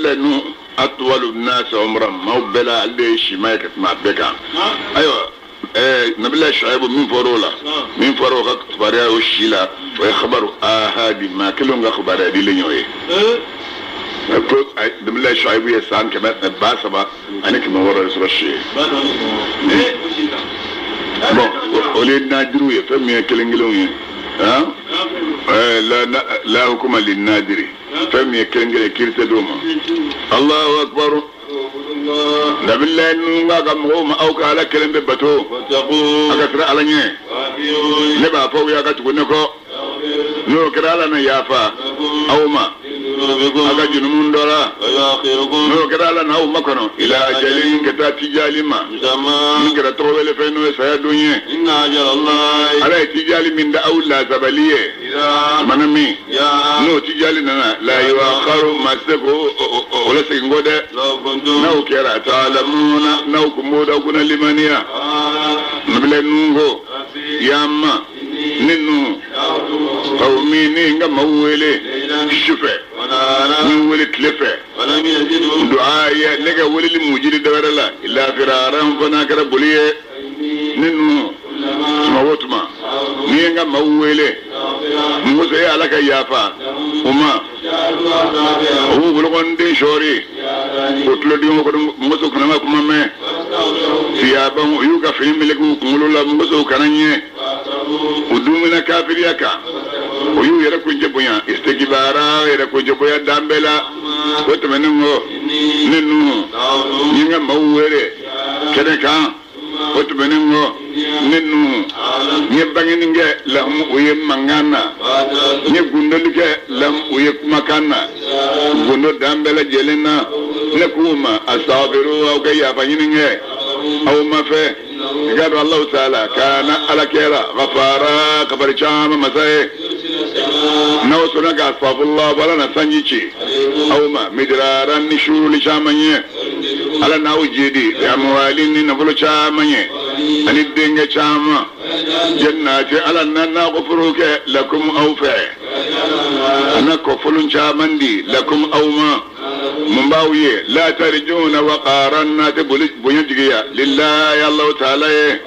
Nabilayi Nuhu atwalu nasi umran, maaw bɛɛ la ale de ye sima ye ka tɛmɛ a bɛɛ kan. Ayiwa, Nabilayi Shuaibu min fɔra o la, min fɔra o ka kibaruya o si la, o ye khabaru ahadi, maa kelenw ka kibaruya dilen y'o ye. Ko Nabilayi Shuaibu ye san 300 600 de sɔrɔ si ye. Bon, o ye nadiru ye, fɛn min ye kelen kelenw ye, han, la la hukuma lin nadiri, fɛn min ye kelen kelen, kiiri tɛ d'o ma. Allahu akbar. Nabilayi Nuhu k'a ka mɔgɔw ma, aw ka Ala kelen bɛ bato, a ka siran Ala ɲɛ. Ne b'a fɔ aw ye, a ka tugu ne kɔ. N'o kɛra, Ala na yafa aw ma aw ka junumu dɔ la. N'o kɛra, Ala na aw makɔnɔ ila ajalin, ka taa tijali ma min kɛra tɔgɔ wele fɛn, n'o ye saya don ye. Ala ye tijali min da aw lasabali ye, mana min n'o tijali nana, la yuakharu, maa tɛ se k'o o la segin kɔ dɛ. N'aw kɛra taalamuna, n'aw kun b'o da kunna limaniya. Nabila Nuhu ko, ya ma ne Nuhu qawmi, ne n ka maaw wele su fɛ, n wele tile fɛ, du'a ye, ne ka weleli m'u jiri dɔwɛrɛ la, illa firaran, fo n'a kɛra boli ye. Ne Nuhu, tuma o tuma ni ye n ka maaw wele, n ko e Ala ka yafa u ma, o b'u bolokɔniden sɔɔri o tulodenw kɔnɔ, muso kana ka kuma mɛn. Siyaban, u y'u ka fini meleke u kunkolo la, musow kana ɲɛ u dumina kafiriya kan. O y'u yɛrɛ kuncɛ bonya, istikibara, yɛrɛ kuncɛ bonya dan bɛɛ la. O tɛmɛnen kɔ, ne Nuhu n ye n ka maaw wele kɛnɛ kan. O tɛmɛnen kɔ, ne Nuhu n ye bangeni kɛ lahum u ye mankan na, n ye gundoli kɛ lahum u ye kumakan na, gundo dan bɛɛ lajɛlen na. Ne k'u ma, astaghfiru, aw ka yafa ɲini kɛ aw ma fɛ, i k'a dɔn Alahu taala kana, Ala kɛra gafara, kabari caman masa ye. N'aw sɔnna ka astaghfirullah, Ala na sanji ci aw ma, midiraran, ni suruli caman ye. Ala n'aw jidi amwali, ni nafolo caman ye, ani denkɛ caman, jannati, Ala na nakɔ foro kɛ lakum aw fɛ, a na kɔfolon caman di lakum aw ma. Mun b'aw ye? La tarjuna waqaran, n'a tɛ boli bonya jigiya lillahi Allahu taala ye,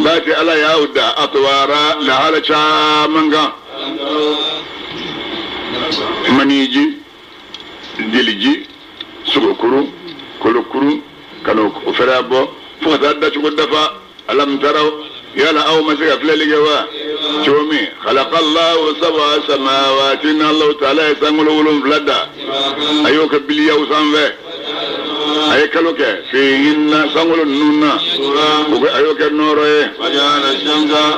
baati Ala y'aw da atwara, lahala caman kan, maniji, jeliji, sogokuru, kolokuru, ka n'o fɛrɛ bɔ fo ka taa dacogo dafa. Alam taraw, yala aw ma se ka filɛli kɛ wa, cogo min khalaqallahu sab'a samawati, ni Allahu taala ye sankolo 7 da, a y'o kɛ biliyaw sanfɛ, a ye kalo kɛ fihinna, sankolo ninnu na, o bɛ a y'o kɛ nɔɔrɔ ye,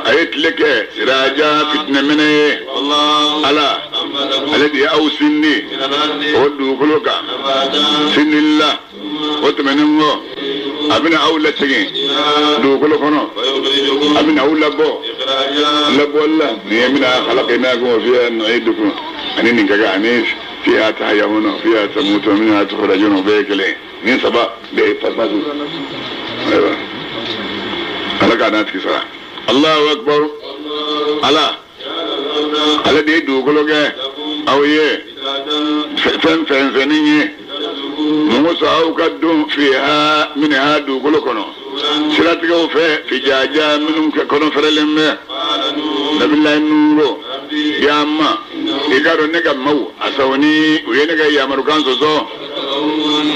a ye tile kɛ siraja, fitinɛminɛ ye. Ala ale de ye aw sindi o dugukolo kan sindili la. O tɛmɛnen kɔ, a bɛna aw lasegin dugukolo kɔnɔ, a bɛna aw labɔ labɔli la. Nin ye minha khalaqnakum wa fiha nu'idukum, ani nin ka kan, ani fiha tahyawna fiha tamutuna minha tukhrajuna, o bɛɛ ye kelen. Nin saba de ye pasasu. Ayiwa, Ala k'a n'a tigi sara. Allahu akbar. Ala ale de ye dugukolo kɛ aw ye fɛn fɛn ye mun sɔn aw ka don fiha minha, dugukolo kɔnɔ siratigɛw fɛ, fijaja, minnu kɔnɔ fɛrɛlen bɛ. Nabilayi Nuhu, ya ma i k'a dɔn ne ka maaw asawni, u ye ne ka yamarukan sɔsɔ,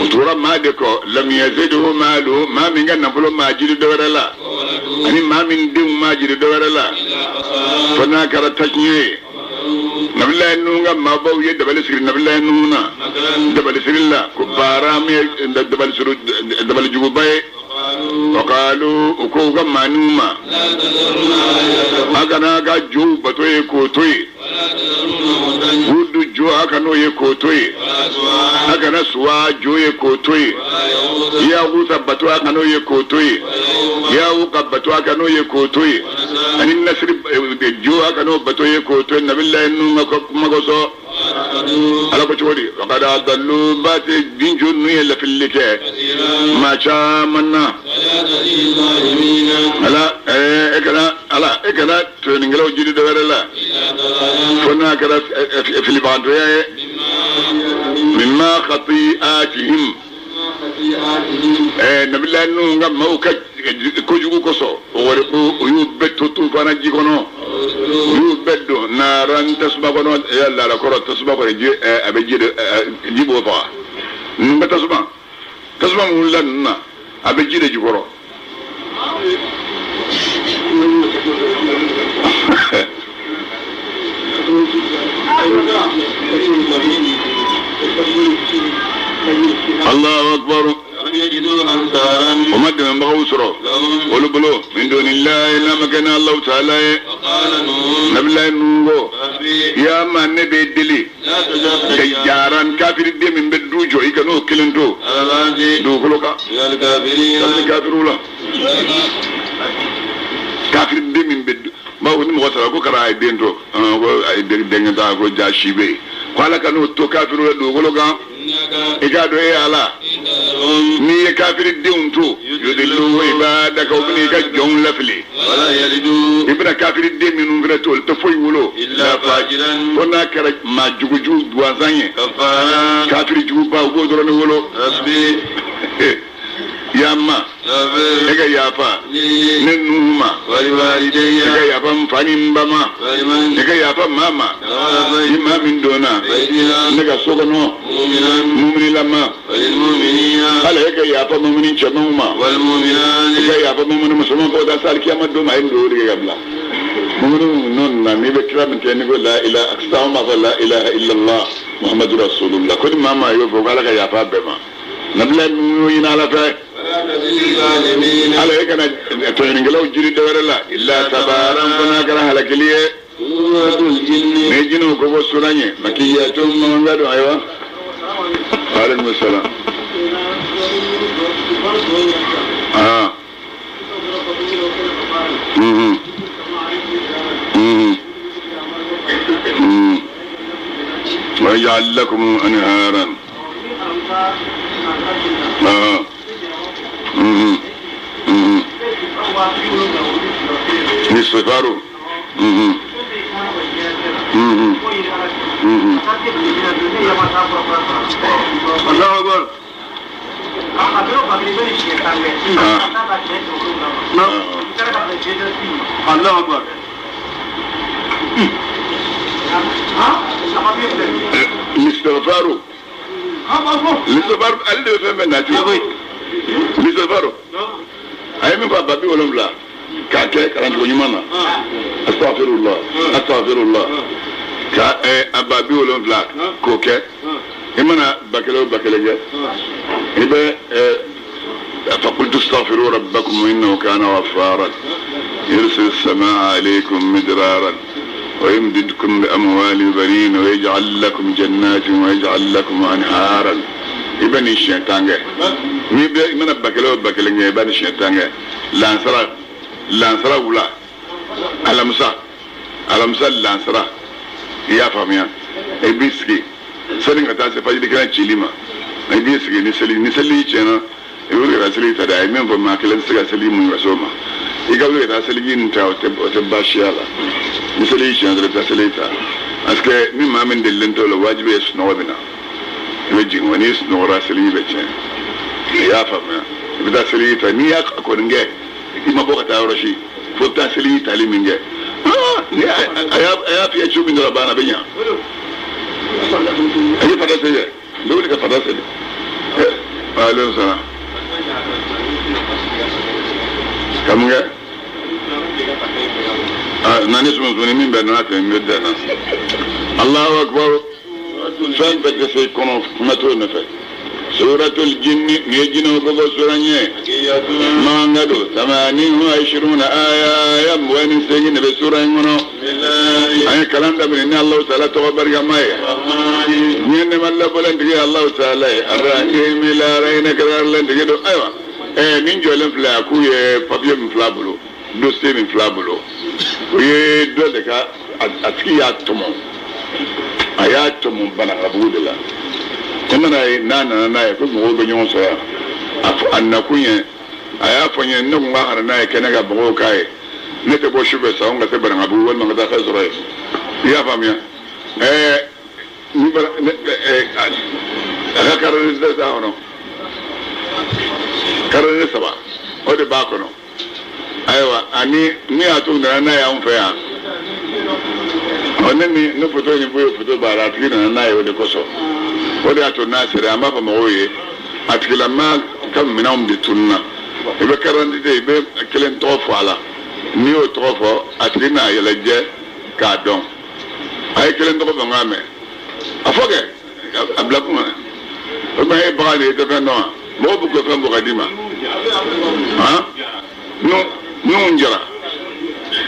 u tora maa de kɔ, lam yazidhu maalu, maa min ka nafolo maa jiri dɔwɛrɛ la, ani maa min denw maa jiri dɔwɛrɛ la, fo n'a kɛra taɲɛ ye. Nabilayi Nuhu ka maabaw ye dabali siri Nabilayi Nuhu na, dabali siri la ko baara min ye dabali siri, dabali juguba ye. Wakalu, u ko u ka maaniw ma, a kana ka jow bato ye k'o to yen, wudu jo, a kan'o ye k'o to yen, a kana suwa jo ye k'o to yen, yagusa bato, a kan'o ye k'o to yen, yawuka bato, a kan'o ye k'o to yen, ani nasiri jo, a kan'o bato ye k'o to yen. Nabilayi Nuhu ka kuma kosɔn, Ala ko cogo di? Wakad adallu, ba tɛ bin jo ninnu ye lafilili kɛ maa caman na. Ala, e kana, Ala e kana tɔɲɔnikɛlaw jiri dɔ wɛrɛ la, fo n'a kɛra filibagantɔya ye. Mimma khati'atihim. Nabila Nuhu ka maaw ka kojugu kosɔn o wari ko u y'u bɛɛ to tufana ji kɔnɔ, u y'u bɛɛ don naaran tasuma kɔnɔ. Ya laala kɔrɔ tasuma kɔni ji a bɛ ji de ji b'o faga. Ninnu ka tasuma tasuma min wulila ninnu na, a bɛ ji de jukɔrɔ. Allahu akbar. O ma dɛmɛbagaw sɔrɔ olu bolo min dunillahi n'a ma kɛ ni Alahu taala ye. Nabilayi Nuhu ko ya ma ne b'e deli dayyaran kafiri den min bɛ du jɔ i ka n'o kelen to dugukolo kan kabini kafiriw la. Kafiri den min bɛ bawo ni mɔgɔ sara ko kara a ye den to, ko a ye denkɛ ta ko ja si bɛ yen, ko Ala ka n'o to kafiriw la dugukolo kan. I k'a dɔn e Ala, n'i ye kafiri denw to, yudillu ibadaka, u bɛna i ka jɔnw lafili. I bɛna kafiri den minnu fana to, olu tɛ foyi wolo fo n'a kɛra maa jugujugu gansan ye, kafiri juguba, u b'o dɔrɔn de wolo. Ya ma e ka yafa ne Nuhu ma, e ka yafa n fa ni n ba ma, e ka yafa maa ma ni maa min donna ne ka so kɔnɔ muminilama. Ala e ka yafa mumini cɛmanw ma, e ka yafa mumini musomanw, fo ka taa se alikiyama don ma. A ye nin dugawu de kɛ ka bila mumini ninnu na. N'i bɛ kira min kɛ, n'i ko la ilaha, sisan anw b'a fɔ la ilaha illallah muhammadu rasulullah, ko ni maa maa y'o fɔ ko Ala ka yafa bɛɛ ma. Nabila Nuhu y'o ɲini Ala fɛ. Ala e kana tɔɲɔnikɛlaw jiri dɔ wɛrɛ la illa tabaran, fo n'a kɛra halakili ye. Ni jinɛw ko fɔ sura ye makiyatun mankan don. Ayiwa, aleykum salam. Ah. Mhm. Mhm. Mhm. ويجعل لكم أنهارا. آه. Mhm. Mhm. Istighfaru. Mhm. Mhm. Mhm. Allahu Akbar. Ah. Allahu Akbar. Istighfaru. Istighfaru ale de bɛ fɛn bɛɛ nati. Istighfaru. A ye min fɔ a ba 70 k'a kɛ kalancogo ɲuman na. Astaghfirullah. Astaghfirullah. Ka a ba 70 k'o kɛ. I mana ba kelen o ba kelen kɛ, i bɛ فقلت استغفروا ربكم انه كان غفارا يرسل السماء عليكم مدرارا ويمددكم باموال وبنين ويجعل لكم جنات ويجعل لكم انهارا. I bɛ nin siɲɛ 10 kɛ. N'i bɛ i mana ba kelen o ba kelen kɛ, i bɛ nin siɲɛ 10 kɛ. Lansara lansara wula, alamisa alamisa lansara, i y'a faamuya, i b'i sigi sani ka taa se fajiri kɛnɛ cili ma. I b'i sigi ni seli ni seli tiɲɛna, i bɛ wuli ka taa seli ta dɛ. A ye min fɔ, maa kelen tɛ se ka seli mun ka s'o ma, i ka wuli ka taa seliji nin ta, o tɛ baasiya la. Ni seli tiɲɛna dɔrɔn, i bɛ taa seli ta, parce que ni maa min delilen t'o la, wajibi ye sunɔgɔ bɛ na, i bɛ jigin wa n'i sunɔgɔra seliji bɛ tiɲɛ. I y'a faamuya, i bɛ taa seliji ta. N'i y'a kɔni kɛ, i ma bɔ ka taa yɔrɔ si fo taa seliji tali min kɛ, ni a y'a f'i ye cogo min dɔrɔn, a banna, a bɛ ɲa. A ye fada seli, n bɛ wuli ka fada seli. Waaleykum salaam. Ka mun kɛ? Na ni sunsunni min bɛ n'a tɛ n bɛ dan na. Allahu akbar. Fɛn bɛɛ tɛ se i kɔnɔ, kuma t'o nɔfɛ. Suratul jinni, nin ye jinɛw ko fɔ sura ye. Mankan don samani wa ishiruna aya, aya 28 de bɛ sura in kɔnɔ. An ye kalan daminɛ ni Alahu taala tɔgɔ barikama ye. Diɲɛ nɛɛma labɔlentigi ye Alahu taala ye. Arahimi lahara hinɛ kɛrɛnkɛrɛnlentigi don. Ayiwa, nin jɔlen filɛ, a k'u ye papiye min filɛ a bolo, dossier min filɛ a bolo, o ye dɔ de ka a tigi y'a tɔmɔ, a y'a tɔmɔ Banankabugu de la. I mana ye n'a nana n'a ye ko mɔgɔw bɛ ɲɔgɔn sɔrɔ yan, a fɔ a nakun ye, a y'a fɔ n ye, ne kun ka ka na n'a ye kɛnɛ kan mɔgɔw k'a ye. Ne tɛ bɔ su fɛ sa, ka se Banankabugu walima ka taa fɛn sɔrɔ yen. I y'a faamuya? Ni bara A ka carte d'identité t'a kɔnɔ, carte d'identité saba o de b'a kɔnɔ. Ayiwa, ani min y'a to u nana n'a ye anw fɛ yan, ɔ ne ni ne foto ni foyi foto b'a la, a tigi nana n'a ye o de kosɔn. O de y'a to n'a sera, an b'a fɔ mɔgɔw ye a tigilama ka minɛnw de tununna. I bɛ carte d'identité, i bɛ kelen tɔgɔ fɔ a la, n'i y'o tɔgɔ fɔ, a tigi n'a yɛlɛjɛ k'a dɔn. A ye kelen tɔgɔ fɔ n k'a mɛn, a fɔ kɛ a bila kun kɔnɔ. O tuma e ye bagan de ye, i tɛ fɛn dɔn wa? Mɔgɔw bɛ k'o fɛn bɔ ka d'i ma. Han, nu jara,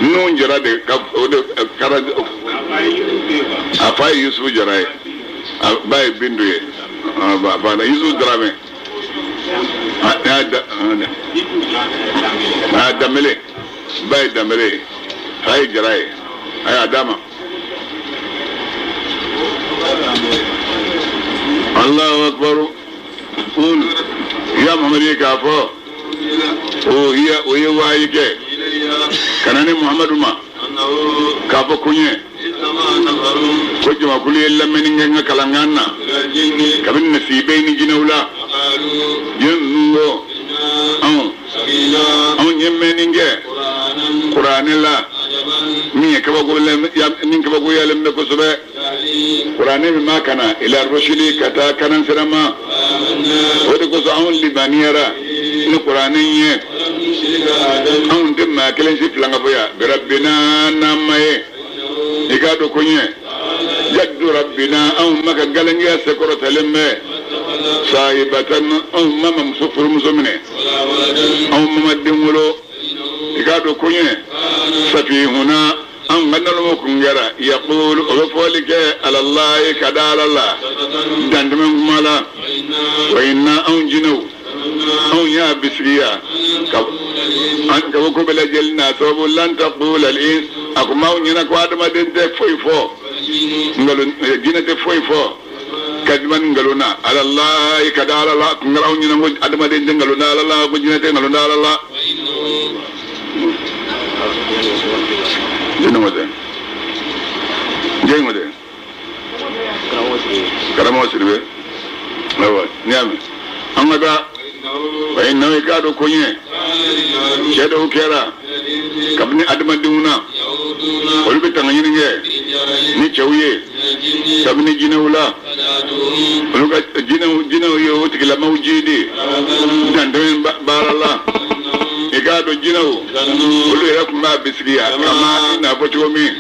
nu jara de ka o de kara. A fa ye Yusufu Jara ye, a ba ye Bintu ye, a fa Yusufu Daramɛ, a Danbele, ba ye Danbele ye, fa ye Jara ye. A y'a d'a ma. Allahu akbar. Qul ya Muhammad, ye k'a fɔ o hiya, o ye wahayi kɛ ka na ne Muhammadu ma k'a fɔ ko ɲɛ ko jamakulu ye lamɛnni kɛ n ka kalankan na kabini nasibe ni jinɛw la. Jinɛ ninnu ko anw ye mɛnni kɛ kuranɛ la min ye kabako, min kabakoyalen bɛ kosɛbɛ, kuranɛ min b'a kana ila rusuli, ka taa kanan sira ma. O de kosɔn anw limaniyara ni kuranɛ ye. Anw tɛ maa kelen si filankafoya birabbina n'an ma ye. I k'a dɔn ko ɲɛ jaddu rabbina, anw ma ka galengiya sekɔrɔtalen bɛ, sahibatan, anw ma ma muso furumuso minɛ, anw ma ma den wolo. I k'a dɔn ko ɲɛ safihuna, anw ka nalɔmɔ kun kɛra, yaqulu, o bɛ fɔli kɛ, alallahi, ka da ala la dantɛmɛ kuma la. Wa inna, anw jinɛw, anw y'a bisigiya ka an ka bɔ ko bɛɛ lajɛlen na sababu lan taqula al ins. A ko maaw ɲɛna ko adamaden tɛ foyi fɔ nkalon, jinɛ tɛ foyi fɔ kadiban nkalon na alallahi, ka da ala la. Kun kɛra anw ɲɛna ko adamaden tɛ nkalon da ala la, ko jinɛ tɛ nkalon da ala la. Jɛnɛ ma tɛ, jɛn ma tɛ, karamɔgɔ Sidibe. Ayiwa, n'i y'a mɛn an ka taa wa inna, i k'a dɔn ko ɲɛ cɛ dɔw kɛra kabini adamadenw na, olu bɛ tanga ɲini kɛ ni cɛw ye kabini jinɛw la. Olu ka jinɛw ye o tigilamaw jidi dantɛmɛ baara la. I k'a dɔn jinɛw olu yɛrɛ tun b'a bisigiya kama i n'a fɔ cogo min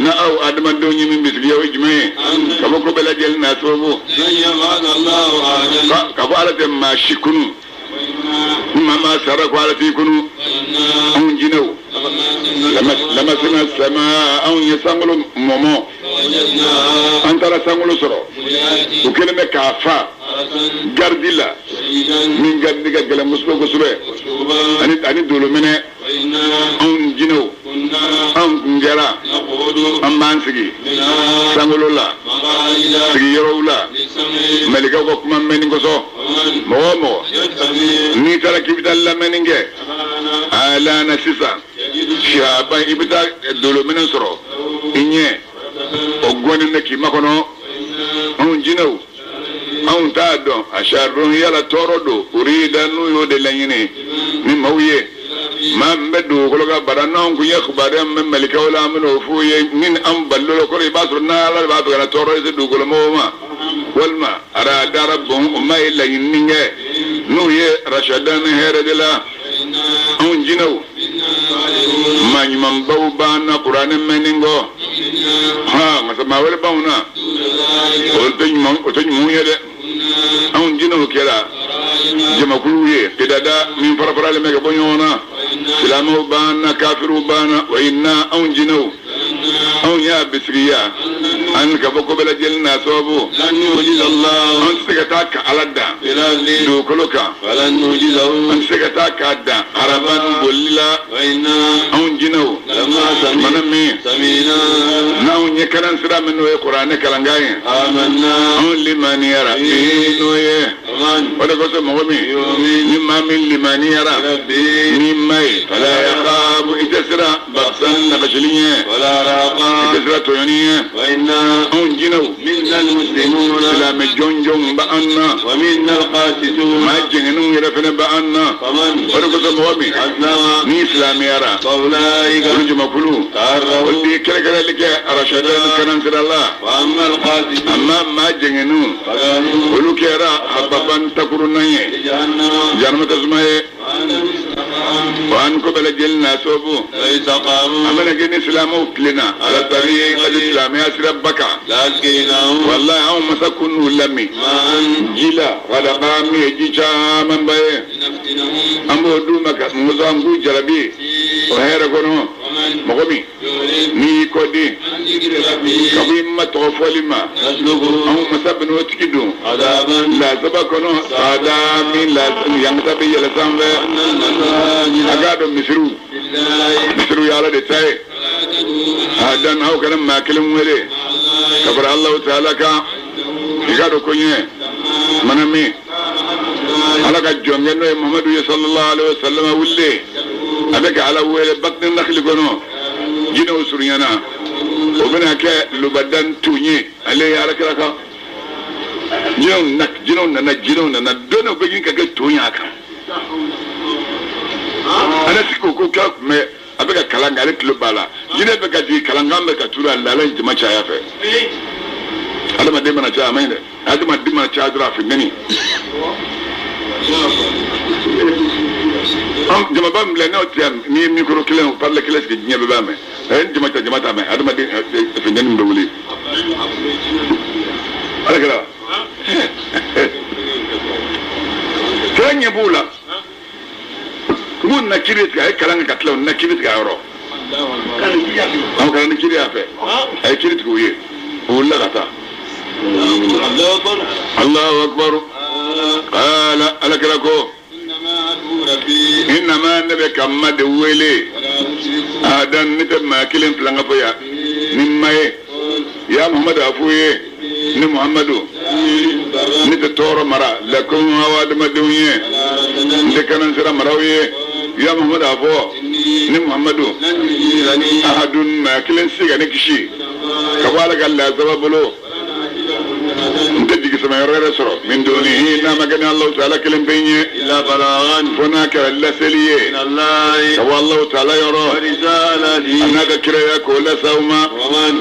na aw adamadenw ye min bisigiya, o ye jumɛn ye? Ka bɔ ko bɛɛ lajɛlen n'a sababu ka bɔ ala tɛ maa si kunu, ni maa maa sara ko ala t'i kunu. Anw jinɛw lamasina sama, anw ye sankolo mɔmɔ, an taara sankolo sɔrɔ u kɛlen bɛ k'a fa garidi la min garidi ka gɛlɛn kosɛbɛ kosɛbɛ, ani dolominɛ. Anw jinɛw, anw kun kɛra an b'an sigi sankolo la sigiyɔrɔw la mɛlɛkɛw ka kuma mɛnni kosɔn. Mɔgɔ o mɔgɔ n'i taara k'i bɛ taa lamɛnni kɛ alana sisan sihaba, i bɛ taa dolominɛ sɔrɔ i ɲɛ o gɔnnen bɛ k'i makɔnɔ. Anw jinɛw, anw t'a dɔn a saridon yala tɔɔrɔ don urida, n'u y'o de laɲini ni maaw ye maa min bɛ dugukolo kan bara. N'anw kun ye kibaruya min bɛ mɛlɛkɛw la, an bɛn'o f'u ye ni an balil'o kɔrɔ. I b'a sɔrɔ n'ala de b'a fɛ ka na tɔɔrɔ se dugukolo mɔgɔw ma, walima aradara bon, o ma ye laɲini kɛ n'u ye rasadan ni hɛrɛ de la. Anw jinɛw, maa ɲumanbaw b'an na kuranɛ mɛnni kɔ. Han, nka maa wɛrɛ b'anw na, o tɛ ɲuman, o tɛ ɲumanw ye dɛ. Anw jinɛw kɛra jamakuluw ye kidada min fara faralen bɛ ka bɔ ɲɔgɔn na. Silamɛw b'an na, kafiriw b'an na. Wa inna, anw jinɛw, anw y'a bisigiya an ka bɔ ko bɛɛ lajɛlen n'a sababu. An tɛ se ka taa ka ala dan dugukolo kan, an tɛ se ka taa k'a dan haraban bolili la. Anw jinɛw mana min n'anw ye kalan sira min, n'o ye kuranɛ kalankan ye, anw limaniyara n'o ye. O de kosɔn mɔgɔ min ni maa min limaniyara ni ma ye, fala yakhafu, i tɛ siran baksan nagasili ɲɛ i tɛ siran tɔɲɔni ɲɛ anw jinɛw silamɛ jɔnjɔnw bɛ an na maa jɛngɛnenw yɛrɛ fɛnɛ bɛ an na o de kosɔn mɔgɔ min n'i silamɛyara olu jamakulu olu de ye kɛrɛnkɛrɛnli kɛ arasada kanan sira la amma maa jɛngɛnenw olu kɛra hababan takurunan ye jahanama tasuma ye wa an ko bɛɛ lajɛlen na sababu an bɛna kɛ ni silamɛw tilenna ala tariqa silamɛya siraba kan walahi anw masa kun n'u lamin ji la wala min ye ji camanba ye an b'o d'u ma ka musa an k'u jarabi o hɛrɛ kɔnɔ mɔgɔ min n'i y'i kɔ den ka bɔ i ma tɔgɔ fɔli ma anw masa bɛna o tigi don lasaba kɔnɔ sada min yankata bɛ yɛlɛ sanfɛ a k'a dɔn misiriw misiriw ye ala de ta ye a dan aw kana maa kelen wele ka fara Alahu taala kan i k'a dɔn ko ɲɛ mana min ala ka jɔnkɛ n'o ye Muhamadu ye sallallahu alaihi wa sallam wulilen a bɛ ka ala wele batini nakili kɔnɔ jinɛw surunyana o bɛna kɛ lubadan tun ye ale ye ala kira kan jinɛw nana don o bɛ ɲini ka kɛ ton ye a kan ala sigi ko k'a tun bɛ a bɛ ka kalan kɛ ale tulo b'a la jinɛ bɛ ka jigin kalankan bɛ ka turu a la ala ye jama caya fɛ adamaden mana caya a man ɲi dɛ adamaden mana caya dɔrɔn a funteni jamaba min filɛ n'aw tɛ yan n'i ye mikoro kelen o parle kelen sigi diɲɛ bɛɛ b'a mɛn a ye jama ta jama t'a mɛn adamaden funteni min bɛ wuli ala kɛra kira ɲɛ b'u la n na kiri tigɛ a ye kalan kɛ ka tila u na kiri tigɛ a yɔrɔ aw kana ni kiri y'a fɛ a ye kiri tigɛ u ye u wulila ka taa Allahu akbar ala ala kira ko innama ne bɛ ka ma de wele a dan ne tɛ maa kelen filan ka fɔ yan ni ma ye ya Muhammadu a f'u ye ne Muhammadu ne tɛ tɔɔrɔ mara lakum aw adamadenw ye n tɛ kanan sira maraw ye ya Muhammadu a fɔ ne Muhammadu ahadun maa kelen se ka ne kisi ka bɔ ala ka lazaba bolo n tɛ jigi sama yɔrɔ wɛrɛ sɔrɔ min dunihi n'a ma kɛ ni Alahu taala kelen pe ye fo n'a kɛra laseli ye ka bɔ Alahu taala yɔrɔ a n'a ka kiraya k'o lase aw ma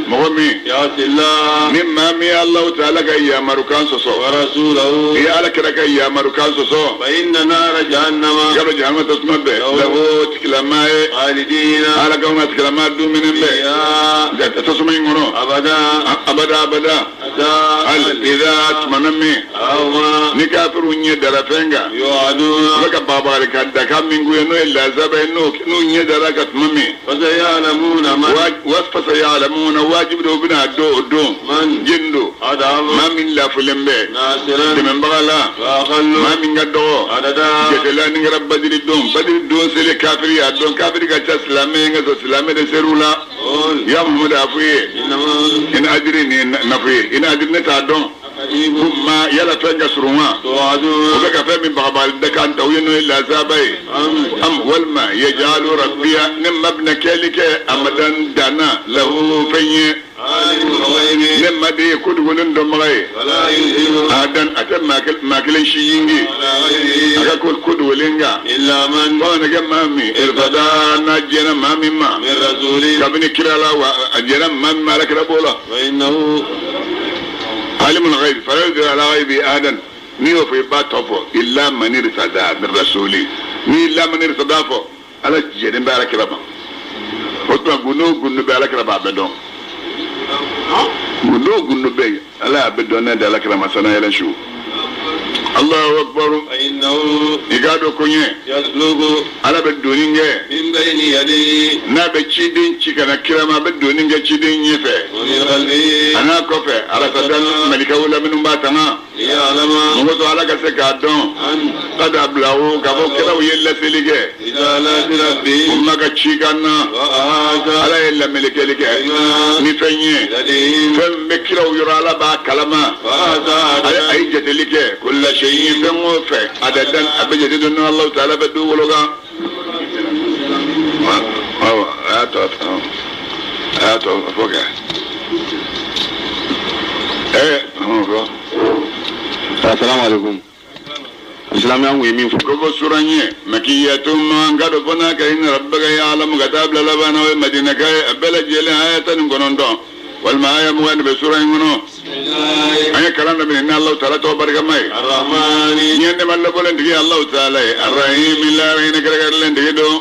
mɔgɔ min ni maa min ye Alahu taala ka yamarukan sɔsɔ i ye ala kira ka yamarukan sɔsɔ yɔrɔ jahanama tasuma bɛɛ lahu tigilama ye ala ka ma tigilama dumuni bɛɛ tasuma in kɔnɔ abada abada hali idza tumana min ni kafiru ɲɛ dara fɛn kan u bɛ ka babagali ka daka min k'u ye n'o ye lazaba ye n'u ɲɛ dara ka tuma min fasayalamuna wajibi don u bɛna dɔn o don jeni don maa min lafulen bɛ dɛmɛbaga la maa min ka dɔgɔ jatela ni kɛra badiri don badiri don selen kafiri y'a dɔn kafiri ka ca silamɛ ye nka sɔrɔ silamɛ de ser'u la ya Muhammadu a f'u ye in adiri ni nafu ye in adiri ne t'a dɔn ma yala fɛn ka surun wa o bɛ ka fɛn min bagabagali da kan ta u ye n'o ye lazaba ye am walima yajalu rabbiya ne ma bɛna kɛli kɛ amadan danna lahu fɛn ye ne ma de ye ko dogolen dɔnbaga ye a dan a tɛ maa kelen si yingi a ka ko dogolen kan fo kana kɛ maa min irtada n'a jɛnna maa min ma kabini kira la wa a jɛnna maa min ma ala kira b'o la alimul ghaibi fala yudhiru ala ghaibi ahadan n'i y'o fɔ i b'a tɔ fɔ illa man irtada min rasuli ni illa man irtada fɔ ala jɛnnen bɛ ala kira ma o tuma gundo o gundo bɛ ala kira b'a bɛɛ dɔn gundo o gundo bɛ yen ala y'a bɛɛ dɔn ne de ala kira ma sana yɛlɛ su Allahu akbar i k'a dɔn ko ɲɛ ala bɛ donni kɛ n'a bɛ ciden ci ka na kira ma a bɛ donni kɛ ciden ɲɛfɛ a n'a kɔfɛ arasadan malikaw la minnu b'a tanga mɔgɔ sɔrɔ ala ka se k'a dɔn ka da bila o k'a fɔ kiraw ye laseli kɛ u ma ka cikan na ala ye lamelekeli kɛ ni fɛn ye fɛn bɛ kiraw yɔrɔ ala b'a kalama a ye jateli kɛ ko lase fɛn o fɛn adadan a bɛ jate dɔn n'Alahu taala bɛ dugukolo kan. Awɔ. A y'a tɔ a y'a tɔ fɔ kɛ fɔ. Assalamu alaikum. Silamɛya kun ye min fɔ. Ko fɔ suran ye makiyatun man ka dɔ fana ka inna rabbaka ya'lamu ka taa bila laban na o ye madinaka ye a bɛɛ lajɛlen aya 19 walima aya 20 de bɛ suran in kɔnɔ. An ye kalan daminɛ ni Alahu taala tɔgɔ barikama ye. Diɲɛ nɛɛma labɔlen tigi ye Alahu taala ye. Arahimi lahinɛ kɛrɛnkɛrɛnlen tigi don.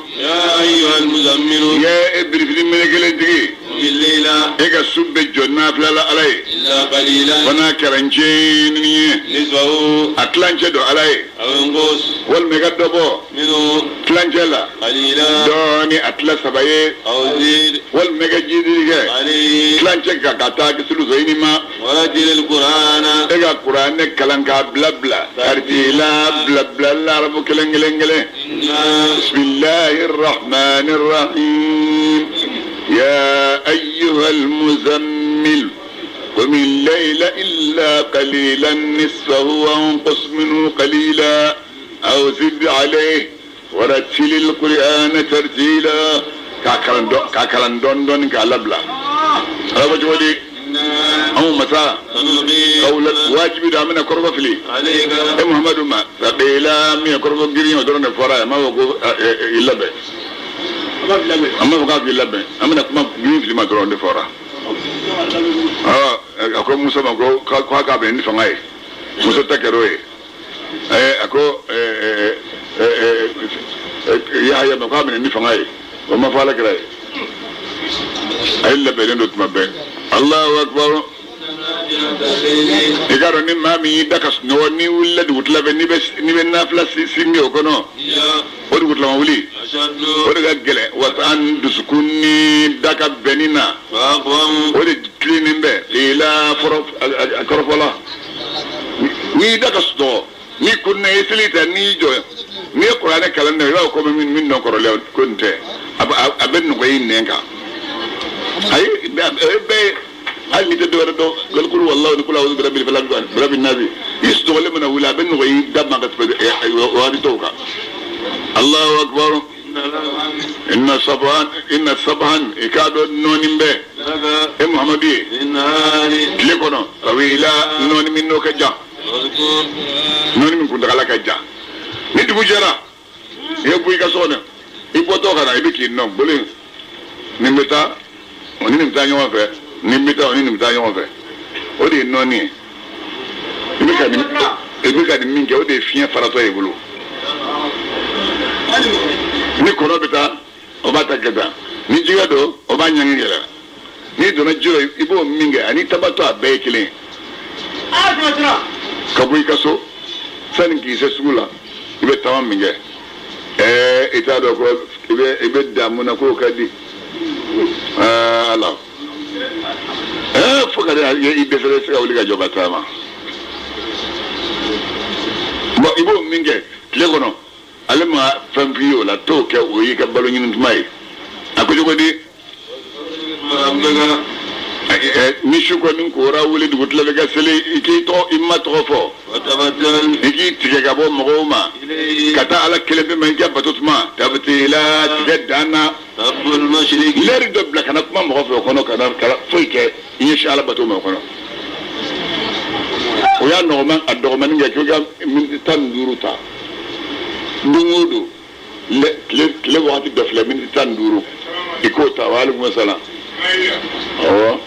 Ya e birifini melekelen tigi. E ka su bɛ jɔ nafila la Ala ye. Fo n'a kɛra ncinin ye. A tilancɛ don Ala ye. Walima i ka dɔ bɔ tilancɛ la dɔɔni a tila saba ye. Walima i ka jidili kɛ tilancɛ kan ka taa sulusoyini ma. E ka kuranɛ kalan k'a bila bila tartila bila bila la arabu kelen kelen kelen. Bismillahir rahmanir rahim. Ya ayyuhal muzammil قم الليل إلا قليلا نصفه وانقص منه قليلا أو زد عليه ورتل القرآن ترتيلا. كاكران دون دون كالبلا. هذا جودي. أو مساء قول واجب دامنا كربة فلي. إيه محمد ما ثقيلا مية كربة جرين ودرنا فرا ما هو إلا به. أما بقى في اللبن أما نكمل جرين في ما درنا فرا. A ko Musa ma ko k'a ka bɛn ni fanga ye Musa ta kɛra o ye a ko Yahaya ma k'a bɛn ni fanga ye o ma fɔ Ala kira ye a ye labɛnnen don tuma bɛɛ. Allahu akbar. I k'a dɔn ni maa min y'i da ka sunɔgɔ n'i wulila dugutila fɛ n'i bɛ nafila singe o kɔnɔ o dugutila ma wuli o de ka gɛlɛn wa an dusukun ni da ka bɛnni na o de tilennen bɛ ila kɔrɔfɔ la n'i da ka sunɔgɔ n'i kunna i seli ta n'i jɔ n'i ye kuranɛ kalan na i b'a fɔ ko min dɔn kɔrɔlen ko nin tɛ a bɛ nɔgɔya i nɛn kan ayi bɛɛ hali n'i tɛ dɔwɛrɛ dɔn galikulu walahi ni kula birabi falaki birabi nabi i sunɔgɔlen mana wuli a bɛ nɔgɔya i da ma ka tɛmɛ waati tɔw kan. Allahu akbar. Inna sabhan i k'a dɔn nɔɔni bɛ e Muhamadu ye tile kɔnɔ tawila nɔɔni min n'o ka jan nɔɔni min kuntagala ka jan ni dugu jɛra i ye bɔ i ka so kɔnɔ i bɔtɔ ka na i bɛ k'i nɔ bolo nin bɛ taa o ni nin bɛ taa ɲɔgɔn fɛ nin bɛ taa o ni nin bɛ taa ɲɔgɔn fɛ o de ye nɔɔni ye i bɛ ka nin min kɛ o de ye fiɲɛ faratɔ ye i bolo. Ni kɔnɔ bɛ taa o b'a ta kɛ tan ni jigɛ don o b'a ɲangi yɛrɛ n'i donna ji la i b'o min kɛ ani tabatɔ a bɛɛ ye kelen ye. Ka bɔ i ka so sani k'i se sugu la i bɛ taama min kɛ i t'a dɔn ko i bɛ damu na k'o ka di ala fo ka i dɛsɛ se ka wuli ka jɔ ka taama bon i b'o min kɛ tile kɔnɔ. Ale ma fɛn f'i ye o la t'o kɛ o y'i ka balo ɲini tuma ye a ko cogo di ni su kɔni kora wuli dugutila bɛ ka seli i k'i tɔgɔ i ma tɔgɔ fɔ i k'i tigɛ ka bɔ mɔgɔw ma ka taa Ala kelen pe ma i ka bato tuma tabtila tigɛ dan na lɛri dɔ bila kana kuma mɔgɔ fɛ o kɔnɔ kana foyi kɛ i ɲɛsin Ala bato ma o kɔnɔ o y'a nɔgɔman a dɔgɔmanin kɛ k'i ka miniti 15 ta. Don o don tile wagati dɔ filɛ miniti 15 i k'o ta wa aleykum salaam awɔ.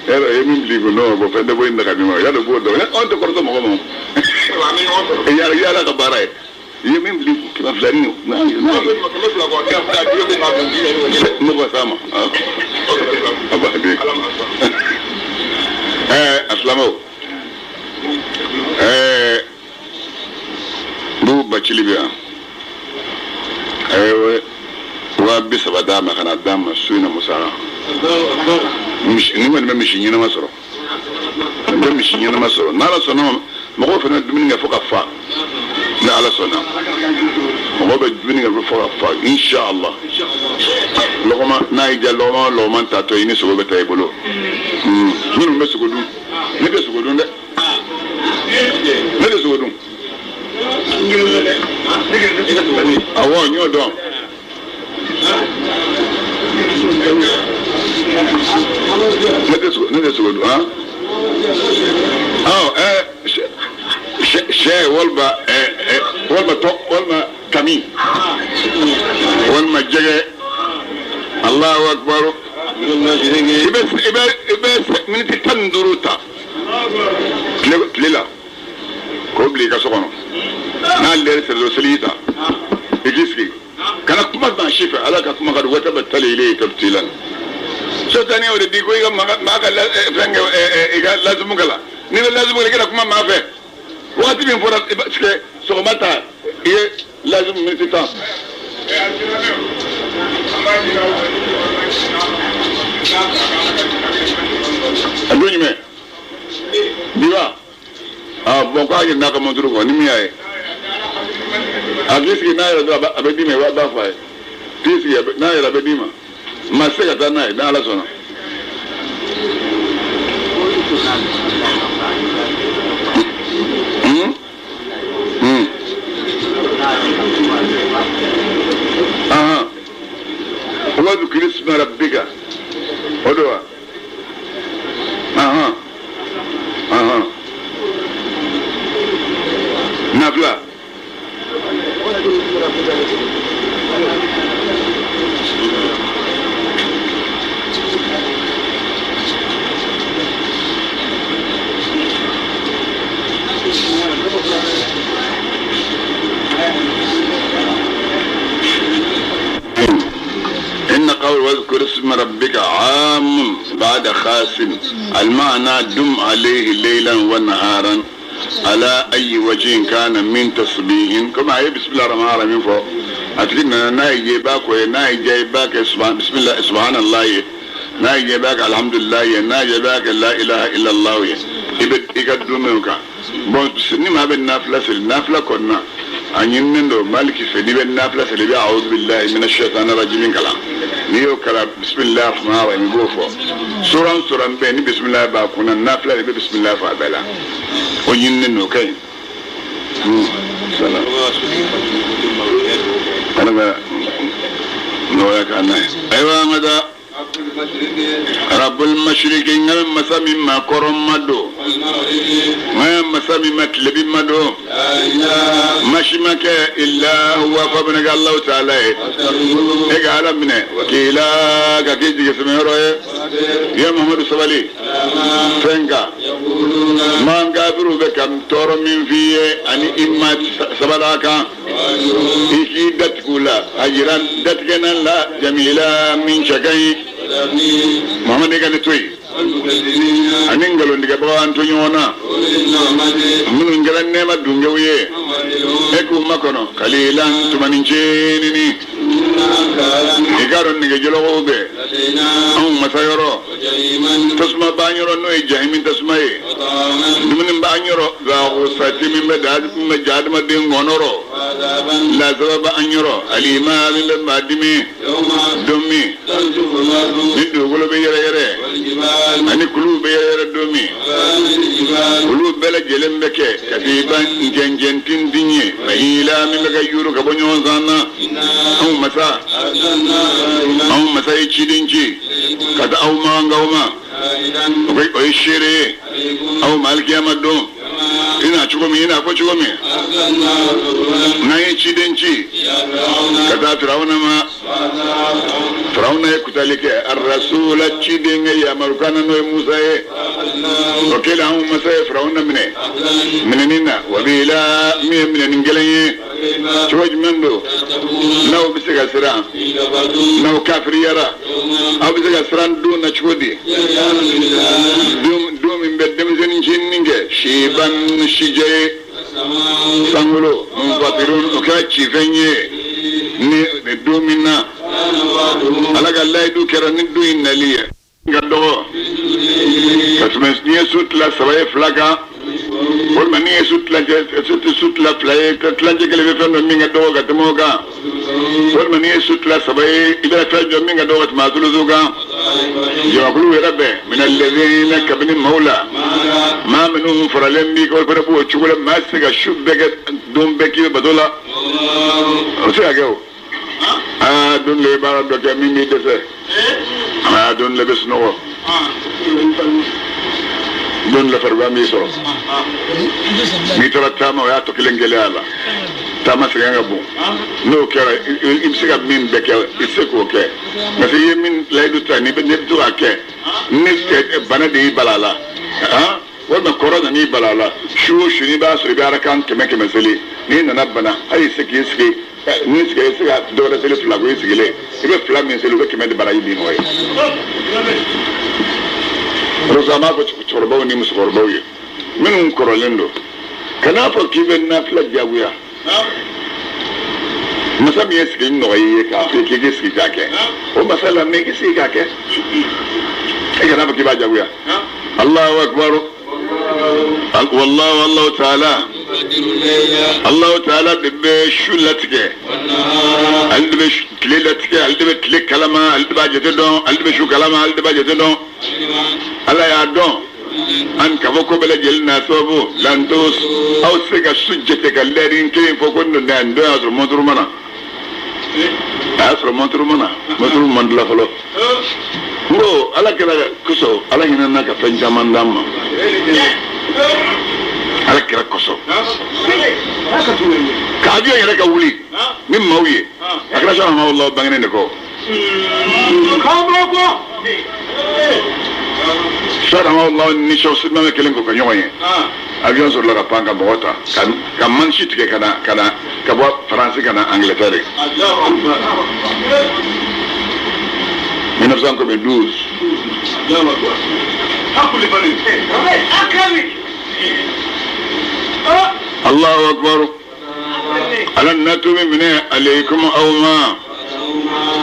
Yɛrɛ ye min bila i kun n'o fɛn tɛ bɔ in daga ma yala b'o dɔn anw tɛ kɔrɔtɔ mɔgɔ ma yala yala ka baara ye i ye min bila i kun 200 ni ne ko s'a ma a b'a di a silamɛw Bubu Bacili bɛ yan na d'a ma su in na musaka. Ni kɔni bɛ misi ɲɛnama sɔrɔ, n bɛ misi ɲɛnama sɔrɔ n'Ala sɔnna ma, mɔgɔw fana bɛ dumuni kɛ fo ka fa. Ni Ala sɔnna, mɔgɔw bɛ dumuni kɛ fo ka fa, inshallah. Lɔgɔma n'a y'i diya, lɔgɔma lɔgɔma tatɔ i ni sogo bɛ taa i bolo. Minnu bɛ sogo dun, ne tɛ sogo dun dɛ, ne tɛ sogo dun. Awɔ, n y'o dɔn. Ne tɛ sogo dun han. Awɔ, sɛ walima walima tɔ walima kami walima jɛgɛ. Allahu akbar. I bɛ miniti 15 ta tile la k'o bila i ka so kɔnɔ. N'a lɛri sera dɔrɔn, seli ta, i k'i sigi, kana kuma maa si fɛ. Ala ka kuma ka di وتبتل إليه تبتيلا. Sotani o de di ko i ka maa ka fɛn kɛ, i ka lazimu kɛ la. N'i bɛ lazimu kɛ, i kana kuma maa fɛ wagati min fɔra. I b'a sɔgɔma ta, i ye lazimu miniti 10. A don jumɛn bi wa? Ah bon, k'a yɛrɛ n'a ka monturu kɔ ni min y'a ye, a k'i sigi n'a yɛrɛ dɔrɔn, a bɛ d'i ma. I b'a fɔ a ye k'i sigi n'a yɛrɛ, a bɛ d'i ma. Maa tɛ se ka taa n'a ye n'Ala sɔnna. Hmm. Ahan. واذكر اسم ربك o don wa? Ahan. Ahan. Nafila. إن قول واذكر اسم ربك عام بعد خاص، المعنى دم عليه ليلا ونهارا على أي وجه كان من تسبيح، كما هي بسم الله الرحمن الرحيم. فوق أتكلم ناي جيباك وناي جيباك سبحان بسم الله سبحان الله، ناي جيباك الحمد لله، ناي جيباك لا إله إلا الله. I ka dumuni kan. Bon, ni maa bɛ nafila seli, nafila kɔni na, a ɲininen don Maliki fɛ, n'i bɛ nafila seli, i bɛ أعوذ بالله من الشيطان الرجيم kalan. N'i y'o kalan, بسم الله الرحمن الرحيم i b'o fɔ. Suran suran bɛɛ ni bisimilahi b'a kunna, nafila i bɛ bisimilahi fɔ a bɛɛ la. O ɲininen don, o ka ɲi. Salam. Ala bɛ nɔgɔya k'an n'a ye. Ayiwa, an ka taa. رب المشرق, n ka masa min ma kɔrɔn ma don, n ka masa min ma tilebi ma don, masi ma kɛ إلا هو fo bɛna kɛ Alahu taala ye. E ka Ala minɛ wakila ka k'i jigi sɛmɛyɔrɔ ye. Ya Muhamadu, sabali fɛn kan man kafiriw bɛ ka tɔɔrɔ min f'i ye, ani i ma sabali a kan. I k'i datigɛ u la a yira datigɛna la جميلا min cɛ ka ɲi. Muhamadu, ka ne to yen ani nkalontigɛbagaw, an to ɲɔgɔn na, minnu kɛra nɛɛma dungew ye, e k'u makɔnɔ قليلا tumanin cenini. I k'a dɔn nɛgɛjɔlɔkɔw bɛ anw masa yɔrɔ, tasuma b'an yɔrɔ, n'o ye jahimi tasuma ye. Dumuni b'an yɔrɔ sati min bɛ da min bɛ ja adamaden kɔnɔrɔ, lasaba b'an yɔrɔ أليما min bɛ maa dimi. Don min ni dugukolo bɛ yɛrɛ yɛrɛ ani kuluw bɛ yɛrɛ yɛrɛ, don min olu bɛɛ lajɛlen bɛ kɛ كثيبا njɛnjɛn tintin ye, مهيلا min bɛ ka yuru ka bɔ ɲɔgɔn san na. Anw masa ye ciden ci ka taa aw ma nkaw ma, o ye seere ye aw ma alikiyama don. I na cogo min, i n'a fɔ cogo min, n'an ye ciden ci ka taa Firawuna ma, Firawuna ye kutali kɛ arasula ciden kɛ yamarukan na, n'o ye Musa ye. O kɛlen, anw masa ye Firawuna minɛ minɛni na وبيلا min ye minɛni gɛlɛn ye. Cogo jumɛn don n'aw bɛ se ka siran? N'aw kafiriyara, aw bɛ se ka siran don na cogo di? Don min bɛ denmisɛnnin ncinin kɛ شيبا sijɛ ye, sankolo منفطر o kɛra cifɛn ye ni don min na. Ala ka layidu kɛra ni don in nali ye ka dɔgɔ ka tɛmɛ n'i ye su tila saba ye fila kan walima n'i ye su tila fila ye tilancɛ kelen bɛ fɛn dɔ min ka dɔgɔ ka tɛmɛ o kan walima n'i ye su tila saba ye i bɛna fɛn jɔ min ka dɔgɔ ka tɛmɛ a sulusu kan jamakulu yɛrɛ bɛn mina lɛzina kabini maaw la maa minnu faralen b'i kan o fana b'o cogo la maa tɛ se ka su bɛɛ kɛ don bɛɛ k'i bɛ bato la o tɛ se ka kɛ o aa don dɔ i baara dɔ kɛ min b'i dɛsɛ aa don dɔ bɛ sunɔgɔ don dɔ farigan b'i sɔrɔ n'i taara taama o y'a tɔ kelen gɛlɛya la taama sɛgɛn ka bon n'o kɛra i bɛ se ka min bɛɛ kɛ i tɛ se k'o kɛ parce que i ye min layidu ta n'i bɛ to k'a kɛ ni bana de y'i bala a la walima kɔrɔ nan'i bala a la su o su n'i b'a sɔrɔ i bɛ arakan kɛmɛ kɛmɛ seli n'i nana bana hali i se k'i sigi n'i sigi i bɛ se ka dɔ wɛrɛ seli fila ko i sigilen i bɛ fila min seli u bɛ kɛmɛ de baraji d'i ma o ye. O an b'a fɔ cɛkɔrɔbaw ni musokɔrɔbaw ye minnu kɔrɔlen don kan'a fɔ k'i bɛ nafila diyagoya masa min ye sigi nɔgɔya i ye k'a fɔ k'i k'i sigi k'a kɛ o masa la mɛ i k'i sigi k'a kɛ e kan'a fɔ k'i b'a diyagoya. Allahu akbar wallahu Allahu ta'ala Allahu ta'ala de bɛ su latigɛ ale de bɛ tile latigɛ ale de bɛ tile kalama ale de b'a jate dɔn ale de bɛ su kalama ale de b'a jate dɔn Ala y'a dɔn an ka fɔ ko bɛɛ lajɛlen n'a sababu lanto aw tɛ se ka su jate ka lɛri kelen fɔ ko nin don y'a sɔrɔ mɔnturu ma na a y'a sɔrɔ mɔnturu ma na mɔnturu man dilan fɔlɔ n ko Ala kɛra kosɔn Ala hinɛna ka fɛn caman d'an ma Ala kɛra kosɔn k'avion yɛrɛ ka wuli ni maaw ye a kɛra sɔn hamawula bangenen de kɔ sɔn hamawula ni sɔ silamɛ kelen k'o kɛ ɲɔgɔn ye avion sɔrɔla ka pan ka mɔgɔ ta ka mansi tigɛ ka na ka na ka bɔ Faransi ka na Angleterre 1912. Allahu akbar ala natumi minɛ aleikum aw ma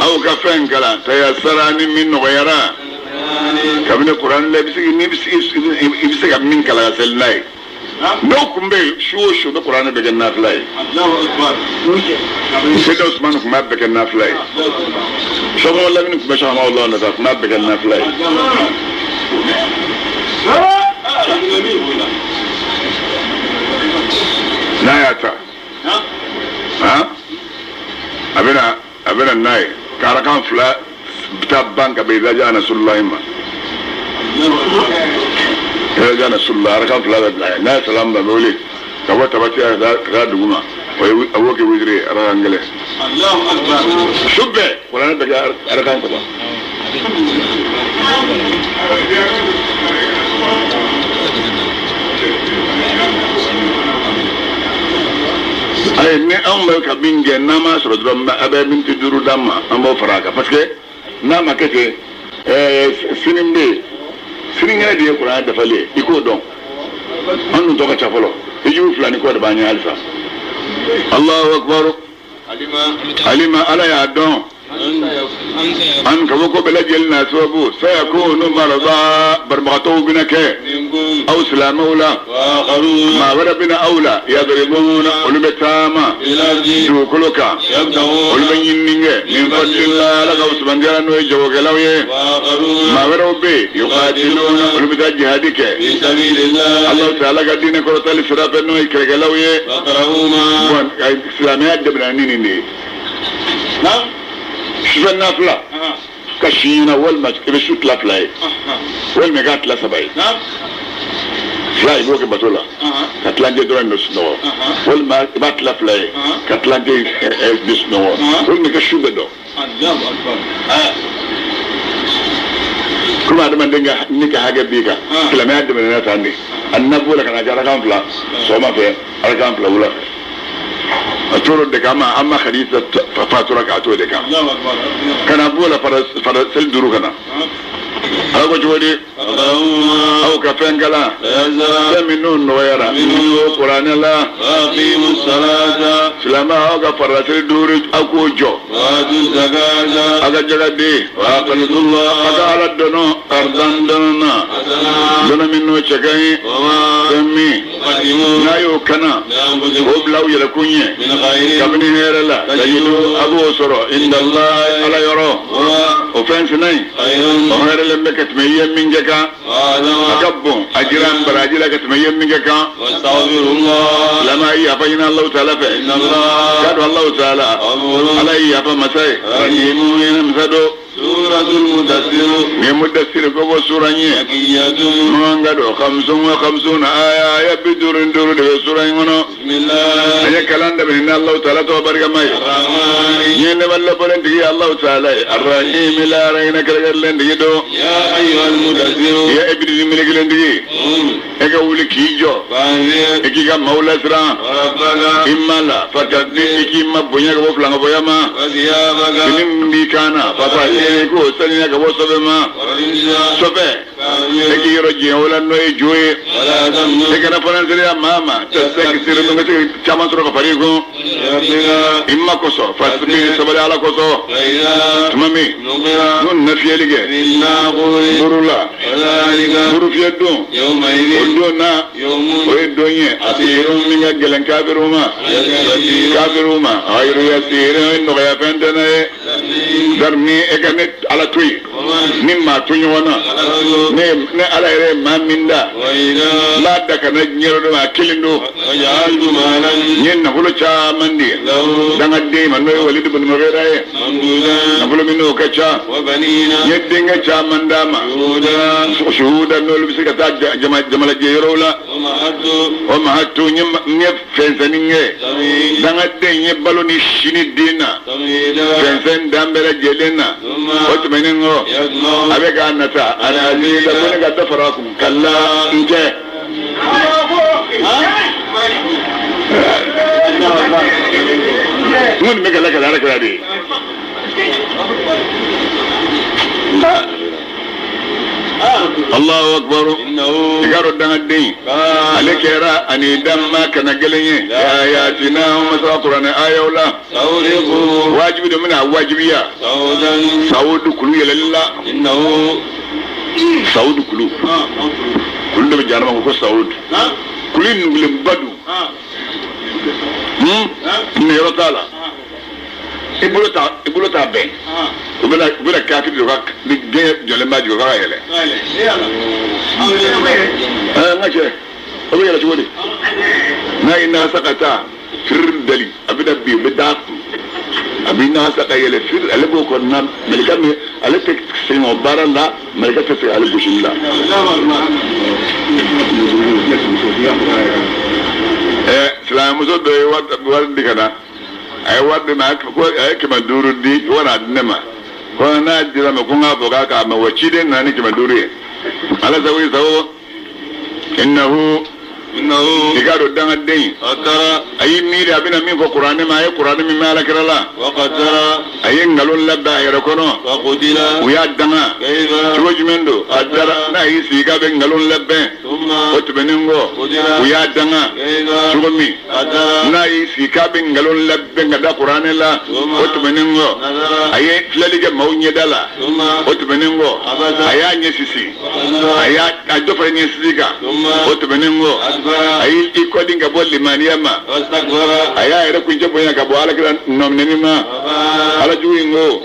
aw ka fɛn kalan tayasara ni min nɔgɔyara kabini kuran la i bɛ se ka min kalan ka seli n'a ye dɔw tun bɛ yen su o su bɛ kuranɛ bɛɛ kɛ nafila ye Seyidina Usumani tun b'a bɛɛ kɛ nafila ye Sɔgɔma Lamini tun bɛ Sɔgɔma Alahu nɔfɛ a tun b'a bɛɛ kɛ nafila ye n'a y'a ta a bɛna n'a ye ka arakan fila taa ban ka bɛn Iza Nasrullahi ma Iza Nasrullah arakan fila bɛ bila yen n'a ye salamu bila wuli ka bɔ tabati ka taa dugu ma o ye a b'o kɛ witiri ye arakan kelen su bɛɛ kuranɛ bɛ kɛ arakan saba. Ayi ni anw bɛ ka min kɛ n'an m'a sɔrɔ dɔrɔn a bɛ miniti duuru d'an ma an b'o fara a kan parce que n'a ma kɛ ten sini bɛ yen sinikɛnɛ de ye kuranɛ dafali ye i k'o dɔn an dun tɔ ka ca fɔlɔ hijibu fila ni kɔ de b'an ɲɛ halisa. Allahu akbar alima Ala y'a dɔn an ka fɔ ko bɛɛ lajɛlen n'a sababu sayakunu marada banabagatɔw bɛna kɛ aw silamɛw la maa wɛrɛ bɛna aw la yadribuna olu bɛ taama dugukolo kan olu bɛ ɲinini kɛ min fadlillah Ala ka fusamandiya n'o ye jagokɛlaw ye maa wɛrɛw bɛ yen yuqatiluna olu bɛ taa jihadi kɛ Alahu taala ka diinɛ kɔrɔtali sira fɛ n'o ye kɛlɛkɛlaw ye bon silamɛya dɛmɛna ni nin de ye. Sufɛ nafila ka si ɲɛna walima i bɛ su tila fila ye walima i k'a tila saba ye fila i b'o kɛ bato la ka tilancɛ dɔrɔn de sunɔgɔ walima i b'a tila fila ye ka tilancɛ de sunɔgɔ walima i ka su bɛɛ dɔn komi adamaden ka ni ka hakɛ b'i kan silamɛya dɛmɛna tan de a nana b'o la ka na kɛ arakan fila sɔgɔma fɛ arakan fila wula fɛ a tora de kan an ma Khadija fatura k'a to de kan ka na b'o la fara seli duuru ka na. Ala ko cogo di aw ka fɛn kalan fɛn min n'o nɔgɔyara o kuranɛ la silamɛ aw ka farilaseli duuru aw k'o jɔ aw ka jaka di aw ka ala dɔnɔ aridan dɔnɔ na dɔnɔ min n'o cɛ ka ɲi fɛn min n'a y'o kana k'o bila aw yɛrɛkun ɲɛ kabini hɛrɛ la tajidu a b'o sɔrɔ indala ala yɔrɔ o fɛn sina in o hɛrɛlen bɛ ka tɛmɛ i ye min kɛ kan a ka bon a jira n baraji la ka tɛmɛ i ye min kɛ kan silamɛ a ye yafa ɲini Alahu taala fɛ k'a dɔn Alahu taala ala ye yafa masa ye rahimu hinɛ masa don. Ni mudassir ko ko sura in ye manga do khamsun wa khamsuna aya aya bi duuru ni duuru de bɛ sura in kɔnɔ an ye kalan daminɛ ni Alahu taala tɔgɔ barikama ye n ye nɛɛma labɔlen tigi ye Alahu taala ye arahim lahara hinɛ kɛrɛnkɛrɛnlen tigi don ya e bidini melekelen tigi e ka wuli k'i jɔ e k'i ka maaw lasiran i ma la fakabir i k'i ma bonya ka bɔ filankafoya ma fini min b'i kan na fatahir i k'o saniya ka bɔ sɔbɛ ma sɔbɛ e k'i yɔrɔ janya o la n'o ye jo ye e kana fɔnsereya maa ma tastakthir min ka se ka caman sɔrɔ ka far'i kun i ma kosɔn fasbir sabali ala kosɔn tuma min n'u na fiyɛli kɛ buru la buru fiyɛ don o don na o ye don ye asirun min ka gɛlɛn kafiriw ma kafiriw ma ghayru yasirin o ye nɔgɔya fɛn tɛ n'a ye zarni e ka ne ala to yen ni maa to ɲɔgɔn na ne ala yɛrɛ ye maa min da n b'a da ka na diɲɛ yɔrɔ dɔ ma a kelen don n ye nafolo caman di dangaden ma n'o ye Walid ibn Mughira ye nafolo min n'o ka ca n ye denkɛ caman d'a ma suhuda n'olu bɛ se ka taa jamalajɛ yɔrɔw la o mahatu n ye fɛnsɛnni kɛ dangaden n ye balo ni sini den na fɛnsɛn dan bɛɛ lajɛlen na o tɛmɛnen kɔ a bɛ k'a nata ani azida ko ne ka dɔ fara a kun kala n tɛ n kɔni bɛ kɛlɛ kɛlɛ ala kɛra de ye Allahu akbar i k'a dɔn dangaden ale kɛra ani danma kana gɛlɛn ye ayatina masa kuranɛ ayaw la wajibi don bɛna wajibiya sawudu kulu yɛlɛli la sawudu kulu kulu dɔ bɛ jahanama ko sawudu kulu nugulenba don niyɔrɔ t'a la i bolo t'a bɛn u bɛna kafiri de ka ni den jɔlen b'a jigin o ka yɛlɛ n ka cɛ o bɛ yɛlɛ cogo di n'a ye nasa ka taa firi dali a bɛna bin u bɛ d'a kun a bɛ nasa ka yɛlɛ firi ale b'o kɔnɔna mɛlɛkɛ min ale tɛ sɛgɛn o baara la mɛlɛkɛ tɛ sɛgɛn ale gosili la. Silamɛmuso dɔ ye wari di ka na a ye wari di ma ko a ye 500 di ko n'a di ne ma ko n'a dira ma ko n k'a fɔ k'a k'a ma wa ciden nana ni 500 ye ala sago i sago innahu i k'a dɔn dangaden a y'i miiri a bɛna min fɔ kuranɛ ma a ye kuranɛ min mɛn ala kira la a ye nkalon labɛn a yɛrɛ kɔnɔ u y'a danga cogo jumɛn don a dara n'a y'i sigi k'a bɛ nkalon labɛn o tɛmɛnen kɔ u y'a danga cogo min n'a y'i sigi k'a bɛ nkalon labɛn ka da kuranɛ la o tɛmɛnen kɔ a ye filɛli kɛ maaw ɲɛda la o tɛmɛnen kɔ a y'a ɲɛ sisi a y'a a dɔ fara ɲɛ sisi kan o tɛmɛnen kɔ a y'i kɔdin ka bɔ limaniya ma a y'a yɛrɛ kuncɛ bonya ka bɔ alakira nɔminɛni ma ala jugu in ko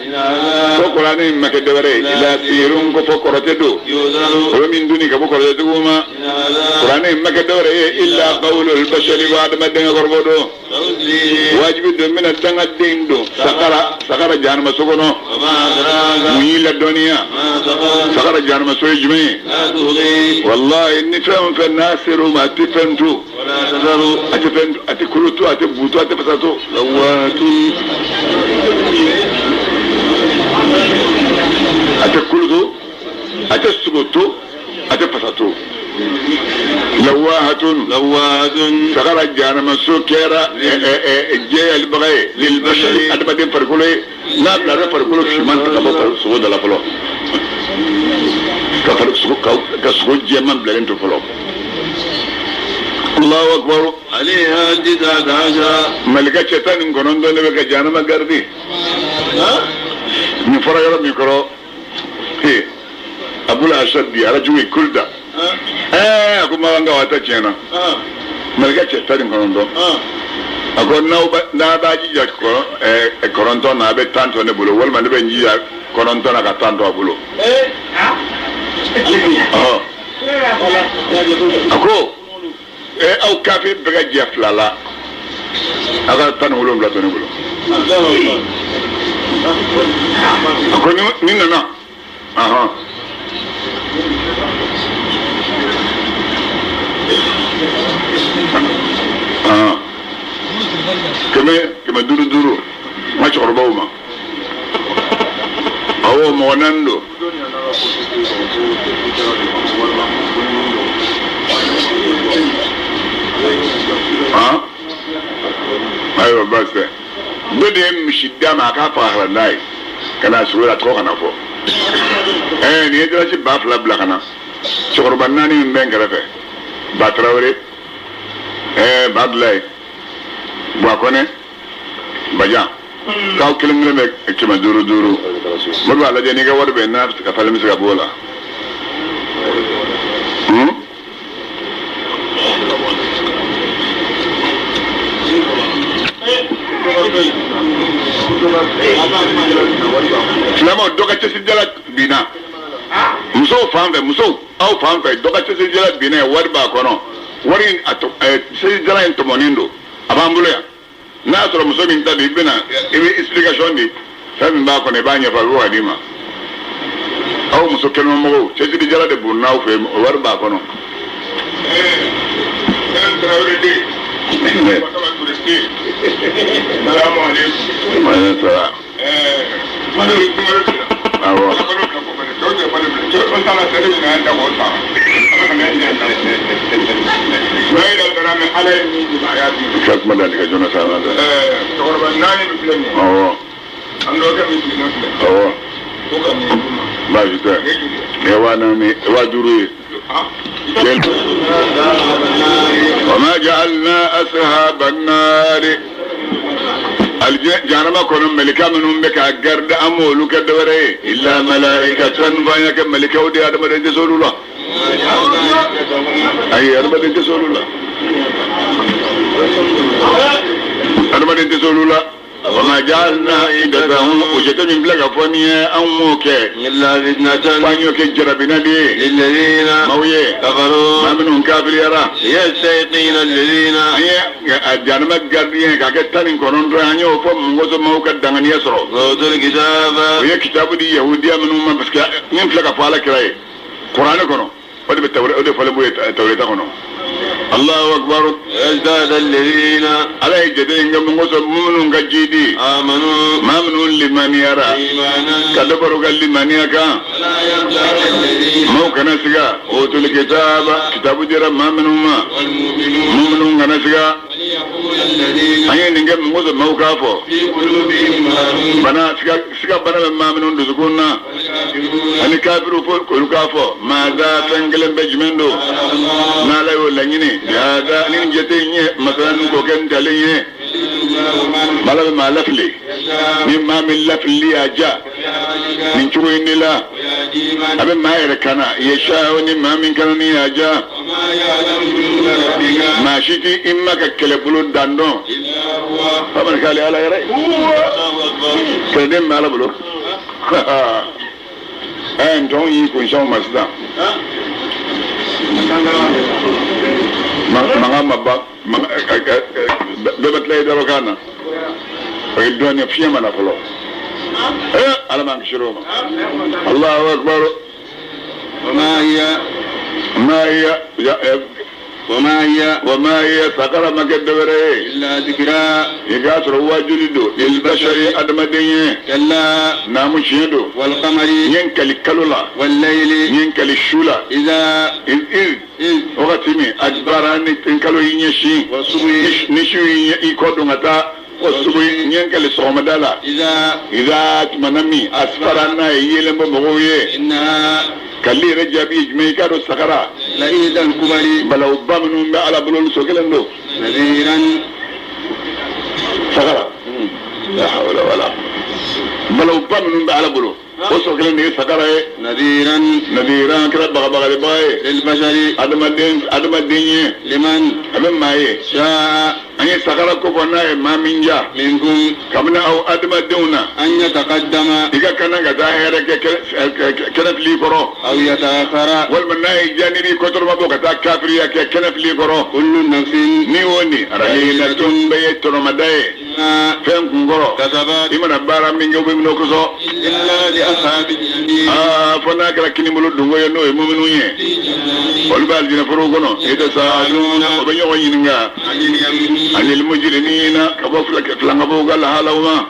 ko kuranɛ in ma kɛ dɔwɛrɛ ye ila sihirun ko fɔ kɔrɔtɛ don o bɛ min duni ka bɔ kɔrɔtɛtigiw ma kuranɛ in ma kɛ dɔwɛrɛ ye illa qawlul bashari ko adamaden ka kɔrɔfɔ don wajibi don n bɛna dangaden don sakara sakara jahanama so kɔnɔ mun y'i ladɔnniya sakara jahanama so ye jumɛn ye walahi ni fɛn o fɛn n'a ser'o ma a tɛ fɛn to a tɛ fɛn a tɛ kolo to a tɛ bu to a tɛ fasa to a tɛ kolo to a tɛ sogo to a tɛ fasa to lawahatun lawahatun sagara jahanama so kɛra jɛyalibaga ye lilbashari adamaden farikolo ye n'a bilara farikolo finman ta ka bɔ sogo da la fɔlɔ Ka sogo jɛman bilalen to fɔlɔ. Allahu akbar. عليها 19. Malika cɛ 19 de bɛ ka jahanama garidi. Nin fɔra yɔrɔ min kɔrɔ, he Abul Asad bi ala jugu ye kulda. A ko ma n ka waati tiɲɛna. Malika cɛ 19. A ko n'a b'a jija 9 na, a bɛ 10 to ne bolo, walima ne bɛ n jija 9 na ka 10 to a bolo. A ko aw kafe bɛɛ ka jɛ 2 la, aw ka 17 to ne bolo. A ko ni nana. Kɛmɛ duuru duuru n ka cɛkɔrɔbaw ma. Awɔ, mɔgɔ 4 don. Ayiwa baasi tɛ. Dɔ de ye misi d'a ma a k'a faga ka na n'a ye ka na sogo la, tɔgɔ kana fɔ. Nin ye dalasi 2000 bila ka na. Cɛkɔrɔba 4 min bɛ n kɛrɛfɛ, Ba Tarawele, Ba Abdulayi, Buwakɔnɛ, Bajan, k'aw kelen kelen bɛ 500 500. Mori b'a lajɛ n'i ka wari bɛ n'a ka falen bɛ se ka bɔ o la. Silamɛw dɔ ka cɛsirijala binna. Musow fan fɛ, musow aw fan fɛ, dɔ ka cɛsirijala binna yen, wari b'a kɔnɔ. Wari in cɛsirijala in tɔmɔnen don, a b'an bolo yan. N'a y'a sɔrɔ muso min ta don, i bɛna i bɛ explication di, fɛn min b'a kɔnɔ i b'a ɲɛfɔ, a bɛ bɔ ka d'i ma. Aw muso kɛnɛmamɔgɔw, cɛsirijala de bonna aw fɛ yen, o wari b'a kɔnɔ. Baasi tɛ. Nin ye 4000 5,000 ye. وما جعلنا أصحاب النار jahanama kɔnɔ mɛlɛkɛ minnu bɛ k'a garde an m'olu kɛ dɔwɛrɛ ye illa malaikatan f'an y'a kɛ mɛlɛkɛw de ye, adamaden tɛ s'olu la. Ayi, adamaden tɛ s'olu la, adamaden tɛ s'olu la. وما جعلنا عدتهم o jate min filɛ ka fɔ nin ye, anw m'o kɛ إلا فتنة f'an y'o kɛ jarabina de ye للذين maaw ye, maa كفروا minnu kafiriyara. ليستيقن الذين An ye jahanama gardien k'a kɛ 19 ye, an y'o fɔ mun kosɔn? Maaw ka danganiya sɔrɔ. أوتوا الكتاب O ye kitabu di yahudiya minnu ma, parce que min filɛ ka fɔ ala kira ye kuranɛ kɔnɔ, o de bɛ tawure, o de fɔlen b'o ye tawureta kɔnɔ. Allahu akbar. ويزداد الذين Ala ye jate in kɛ mun kosɔn? Minnu ka jidi آمنوا maa minnu limaniyara إيمانا ka dɔ fara u ka limaniya kan. ولا يرتاب الذين Maaw kana siga utul kitaba, kitabu dira maa minnu ma, والمؤمنون minnu kana siga. وليقول الذين An ye nin kɛ mun kosɔn? Maaw k'a fɔ في قلوبهم مرض bana siga siga bana bɛ maa minnu dusukun na والكافرون ani kafiru, fo olu k'a fɔ maa da fɛn kelen bɛ jumɛn don n'ala y'o laɲini yaada ni nin jate in ye masalan k'o kɛ ntalen ye. Ala bɛ maa lafili ni maa min lafili y'a ja nin cogo in de la, ويهدي من a bɛ maa yɛrɛ kana yasa ni maa min kana ni y'a ja. وما يعلم جنود ربك Maa si tɛ i ma ka kɛlɛbolo dan dɔn. إلا هو. Bamanan k'ale ala yɛrɛ ye الله أكبر. Kɛlɛden bɛ ala bolo. Ntɔn y'i kun sɔn ma sisan, mankan ma ban, bɛɛ bɛ tila i darɔ na, o ye dɔɔnin fiɲɛ ma na fɔlɔ. Ala m'an kisi o ma. Allahu akbar. وما هي Ma hiya وما هي wa ma hiya sakara ma kɛ dɔwɛrɛ ye إلا ذكرى i k'a sɔrɔ wajuli don lilbashari adamaden ye. كلا Naamu, tiɲɛ don. والقمر N ye n kali kalo la, والليل n ye n kali su la. إذا Iz إذ wagati min adbara, ni n kalo y'i ɲɛsin والصبح ni su y'i kɔ don ka taa Ko subuhi n ye n kali sɔgɔmada la. Iza tuma na min asfara n'a ye yeelen bɔ mɔgɔw ye. Kali yɛrɛ jaabi ye jumɛn ye? I k'a dɔn sakara. Balawuba minnu bɛ Ala bolo olu so kelen don. Sakara. La hawla wala. Balawuba minnu bɛ Ala bolo. O so kelen de ye sakara ye. Nadiran. Nadiran kɛra bagabagalibaga ye. Lilbashari. Adamaden adamaden ye. Liman. A bɛ maa ye. Shaa. An ye sakara ko fɔ n'a ye maa min ja. Minkum. Kabini aw adamadenw na. An yataqaddama. I ka kana ka taa hɛrɛ kɛ kɛnɛ fili kɔrɔ. Aw yataakhara. Walima n'a ye ja n'i b'i kɔtɔrɔma bɔ ka taa kafiriya kɛ kɛnɛ fili kɔrɔ. Kullu nafsin. Ni o ni rahinatun bɛɛ ye tɔnɔmada ye. Fɛn kun kɔrɔ. Kasabat. I mana baara min kɛ o bɛ minɛ o kosɔn. Illa li ashabil yamin. Aa fo n'a kɛra kinibolo dongo ye n'o ye muminu ye. Olu bɛ alijinɛ forow kɔnɔ. Yatasaaluna o bɛ ɲɔgɔn ɲininka. Anil mujrimina ka bɔ filankafow ka lahalaw ma.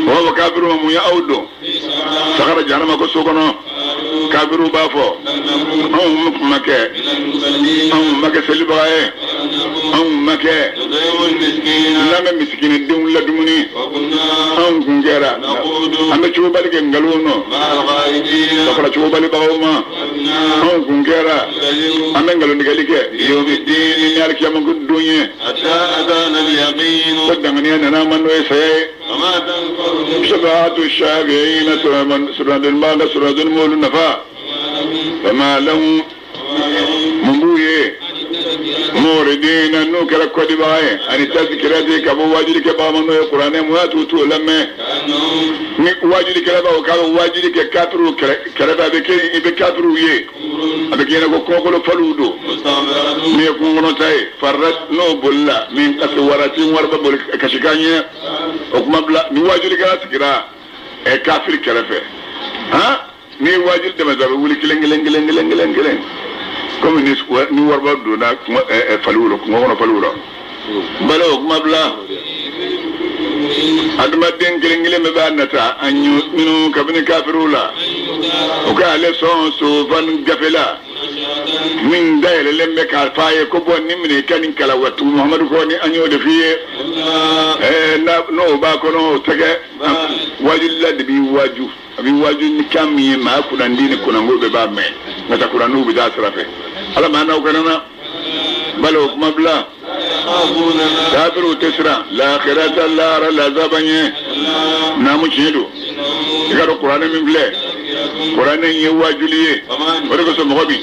O b'a fɔ kafiriw ma mun ye aw don. Sakara jahanama ko so kɔnɔ. Kafiriw b'a fɔ. Anw ma kɛ. Anw ma kɛ selibaga ye. Anw ma kɛ. N'an bɛ misikinidenw ladumuni. Anw kun kɛra. An bɛ cogobali kɛ nkalon nɔ. Ka fara cogobalibagaw ma. Anw kun kɛra. An bɛ nkalontigɛli kɛ. Yawmiddin ni alikiyama ko don ye. Ko danganiya nana man n'o ye saya ye. Shafaatu shafi'ina suradun ka suradun m'olu nafa. Fama lahum mun b'u ye. Muridina n'u kɛra kɔdibaga ye ani tazkirati ka bɔ waajulikɛbaga ma n'o ye kuranɛ mun y'a t'u t'o lamɛn. Ni waajulikɛla b'a fɔ k'a bɛ waajuli kɛ kafiriw kɛrɛfɛ a bɛ kɛ i bɛ kafiriw ye a bɛ k'i ɲɛna ko kɔkolo faliw don. Min ye kungo kɔnɔta ye farila n'o bolila min kasi warati wariba boli kasikan ye o kuma bila ni waajulikɛla sigira ɛ kafiri kɛrɛfɛ han ni waajuli dɛmɛ a bɛ wuli kelen kelen kelen kelen kelen kelen komi ni wariba donna kuma ɛ faliw rɔ kungo kɔnɔ faliw rɔ bala o kuma bila adamaden kelen kelen bɛɛ b'a nata an minnu kabini kafiriw la o ka ale sɔn sofan gafe la min dayɛlɛlen bɛ k'a f'a ye ko bɔn nin minɛ i ka nin kalan wa tugu Muhamadu kɔ ni an y'o de f'i ye n'o b'a kɔnɔ o tɛ kɛ waajulila de b'i waaju a b'i waaju ni kan min ye maa kunnandi ni kunnango bɛɛ b'a mɛn nka taa kuranniw bɛ taa sira fɛ ala maa n'aw kana na bala o kuma bila kafiriw tɛ siran lahirata lahara lazaba ɲɛ naamu tiɲɛ don i ka dɔn kuranɛ min filɛ kuranɛ in ye waajuli ye o de kosɔn mɔgɔ min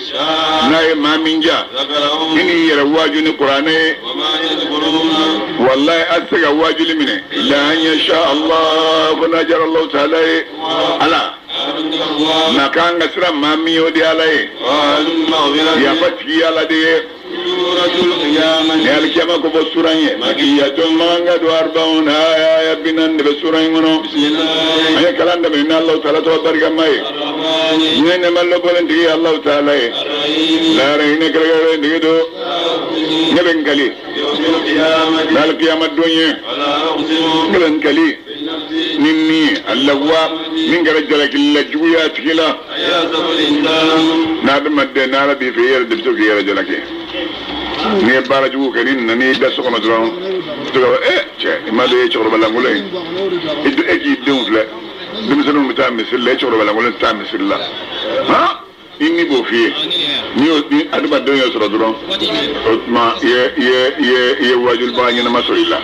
n'a ye maa min ja i n'i yɛrɛ waaju ni kuranɛ ye walayi a tɛ se ka waajuli minɛ illa an yasha Allah fo n'a jara Allahu taala ye ala na kan ka siran maa min ye o de ye ala ye yafa tigi ye ala de ye ni alikiyama ko fɔ suran ye makiyatun makan don arba'un aya 40 de bɛ suran in kɔnɔ an ye kalan daminɛ ni Alahu taala tɔgɔ barikama ye ne nɛma lɔbɔlen tigi ye Alahu taala ye lahara hinɛ kɛrɛnkɛrɛnnen tigi don ne bɛ n kali ni alikiyama don ye ne bɛ n kali ni min ye alawa min kɛra jalakilila juguya a tigi la n'adamaden n'ala b'i fɛ i yɛrɛ de bɛ se k'i yɛrɛ jalaki n'i ye baara jugu kɛ n'i nana n'i da so kɔnɔ dɔrɔn i bɛ ɛ cɛ i ma dɔn i ye cɛkɔrɔba lankolon ye e k'i denw filɛ denmisɛnninw bɛ taa misiri la e cɛkɔrɔba lankolon tɛ taa misiri la han i ni b'o f'i ye n'i y'o ni adamadenw y'o sɔrɔ dɔrɔn o tuma i ye i ye i ye i ye waajulibaga ɲɛnama sɔrɔ i la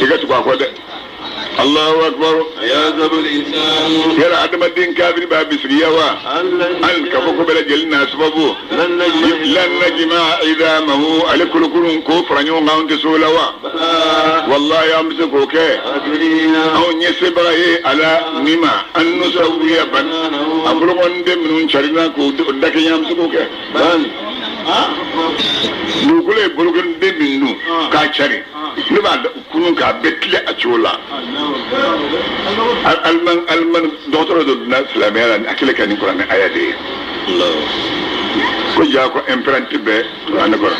i ka tugu a kɔ dɛ. Allahu akbar. Yala adamaden kafiri b'a bisigiya wa hali k'a fɔ ko bɛɛ lajɛlen n'a sababu lan najma idamahu ale kolokolon k'o fara ɲɔgɔn kan anw tɛ s'o la wa walahi an bɛ se k'o kɛ anw ye sebaga ye ala ni ma an nusawiya ban a bolokɔniden minnu carinna k'o dakɛɲɛ an bɛ se k'o kɛ dugukolo ye bolokɔniden min dun k'a cari ne b'a kunun k'a bɛɛ tile a cogo la aliman dɔgɔtɔrɔ dɔ donna silamɛya la a kɛlen ka nin kuranɛ aya de ye ko ja ko empreinte bɛ kuranɛ kɔrɔ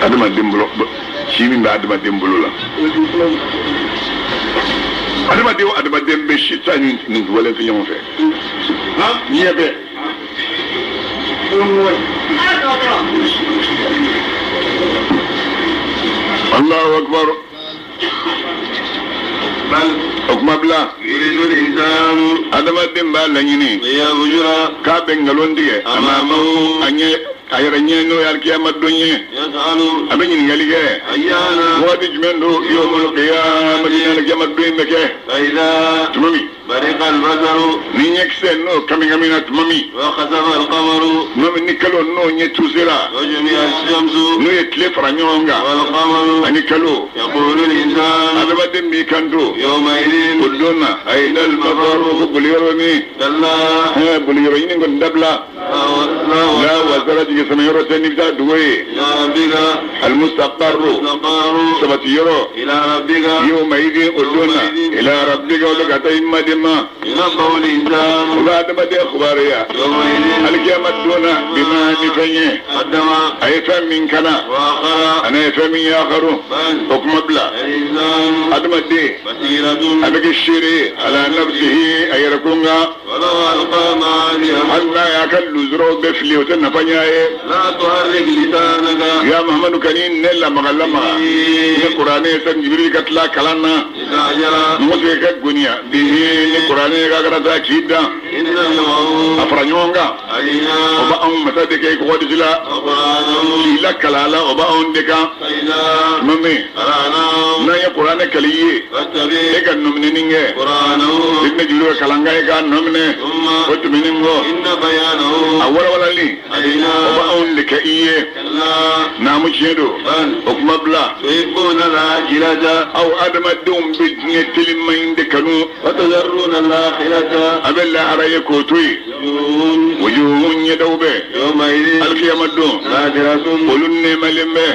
adamaden bolo si min bɛ adamaden bolo la adamaden o adamaden bɛ si ta ni nin wale fɛ ɲɔgɔn fɛ ɲɛ bɛɛ Allahu akbar. O kuma bila. Adamaden b'a laɲini k'a bɛ nkalon tigɛ a ɲɛ a yɛrɛ ɲɛ n'o ye alikiyama don ye. A bɛ ɲininkali kɛ waati jumɛn don yawmul qiyamati alikiyama don in bɛ kɛ tuma min ni ɲɛkisɛ n'o kami kami na tuma min tuma min ni kalo n'o ɲɛ tusera n'o ye tile fara ɲɔgɔn kan ani kalo adamaden b'i kanto o don na ayina al-mafaru ko boliyɔrɔ min boliyɔrɔ ɲini kɔni dabila la wazara jigi sama yɔrɔ tɛ n'i bɛ taa dugu ye al-mustaqarru sabati yɔrɔ yawma idin o don na ila rabbika o bɛ ka taa i maden ma o bɛ adamaden kibaruya alikiyama don na bima ni fɛn ye a ye fɛn min kana ani a ye fɛn min yakaru o kuma bila adamaden a bɛ kɛ seere ye ala nafsihi a yɛrɛ kun kan hali n'a y'a ka luzuraw bɛɛ fili o tɛ nafa ɲɛ a ye. Ya Muhammadu kan'i ne lamaga lamaga ni kuranɛ ye sani Jibirili ka tila kalan na mɔgɔ tɛ ka goniya bihi ni kuranɛ ye k'a kana taa k'i dan a fara ɲɔgɔn kan o b'anw masa de kɛ i kɔgɔ disi la k'i lakala a la o b'anw de kan tuma min n'an ye kuranɛ kali i ye e ka nɔminɛni kɛ i bɛna juru ka kalankan ye k'a nɔminɛ o tɛmɛnen kɔ a walawalali o b'anw de kɛ i ye naamu tiɲɛ don o kuma bila aw adamadenw bɛ diɲɛ teliman in de kanu a bɛ lahara ye k'o to yen wujuhun ɲɛdaw bɛ alikiyama don olu nɛɛmalen bɛ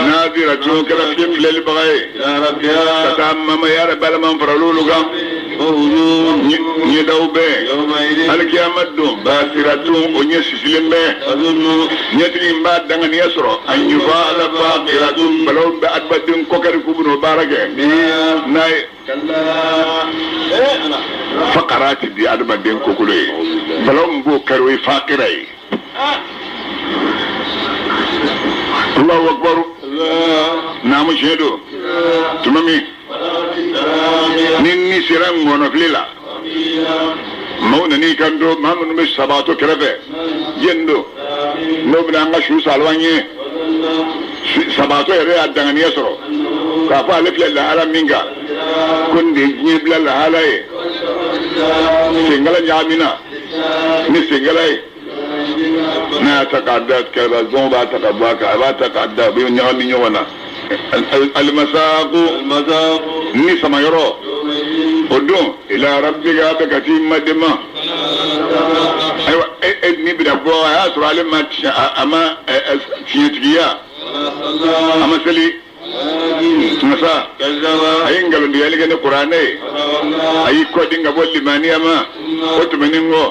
nadiratun kɛra filɛlibaga ye ka taa mamaya yɛrɛ baliman faral'olu kan ɲɛdaw bɛ alikiyama don basiratun o ɲɛ sisilen bɛ ɲɛtigi in b'a danganiya sɔrɔ a ɲufa ala faqiratun balaw bɛ adamaden kɔkari k'u bɛn'o baara kɛ n'a ye fakara ti di adamaden kokolo ye balaw min b'o kari o ye fakira ye. Allahu akbar. Naamu tiɲɛ don tuma min ni sera ŋɔnɔfili la maaw nan'i kanto maa minnu bɛ sabaatɔ kɛrɛfɛ jɛni don n'o bɛna an ka su saliwan ye sabaatɔ yɛrɛ y'a danganiya sɔrɔ k'a fɔ ale filɛ lahala min kan ko nin de ye diɲɛ bila lahala ye senkala ɲagamina ni senkala ye n'a y'a ta k'a da kɛrɛfɛ zɔn b'a ta ka bɔ a kan a b'a ta k'a da a bɛ ɲagami ɲɔgɔn na alimasaako ni samayɔrɔ o don ila rabbika bɛ ka t'i maden ma ayiwa e ni bɛna bɔ a y'a sɔrɔ ale ma a ma tiɲɛtigiya a ma seli masa a ye nkalontigɛli kɛ ni kuranɛ ye a y'i kɔdin ka bɔ limaniya ma o tɛmɛnen kɔ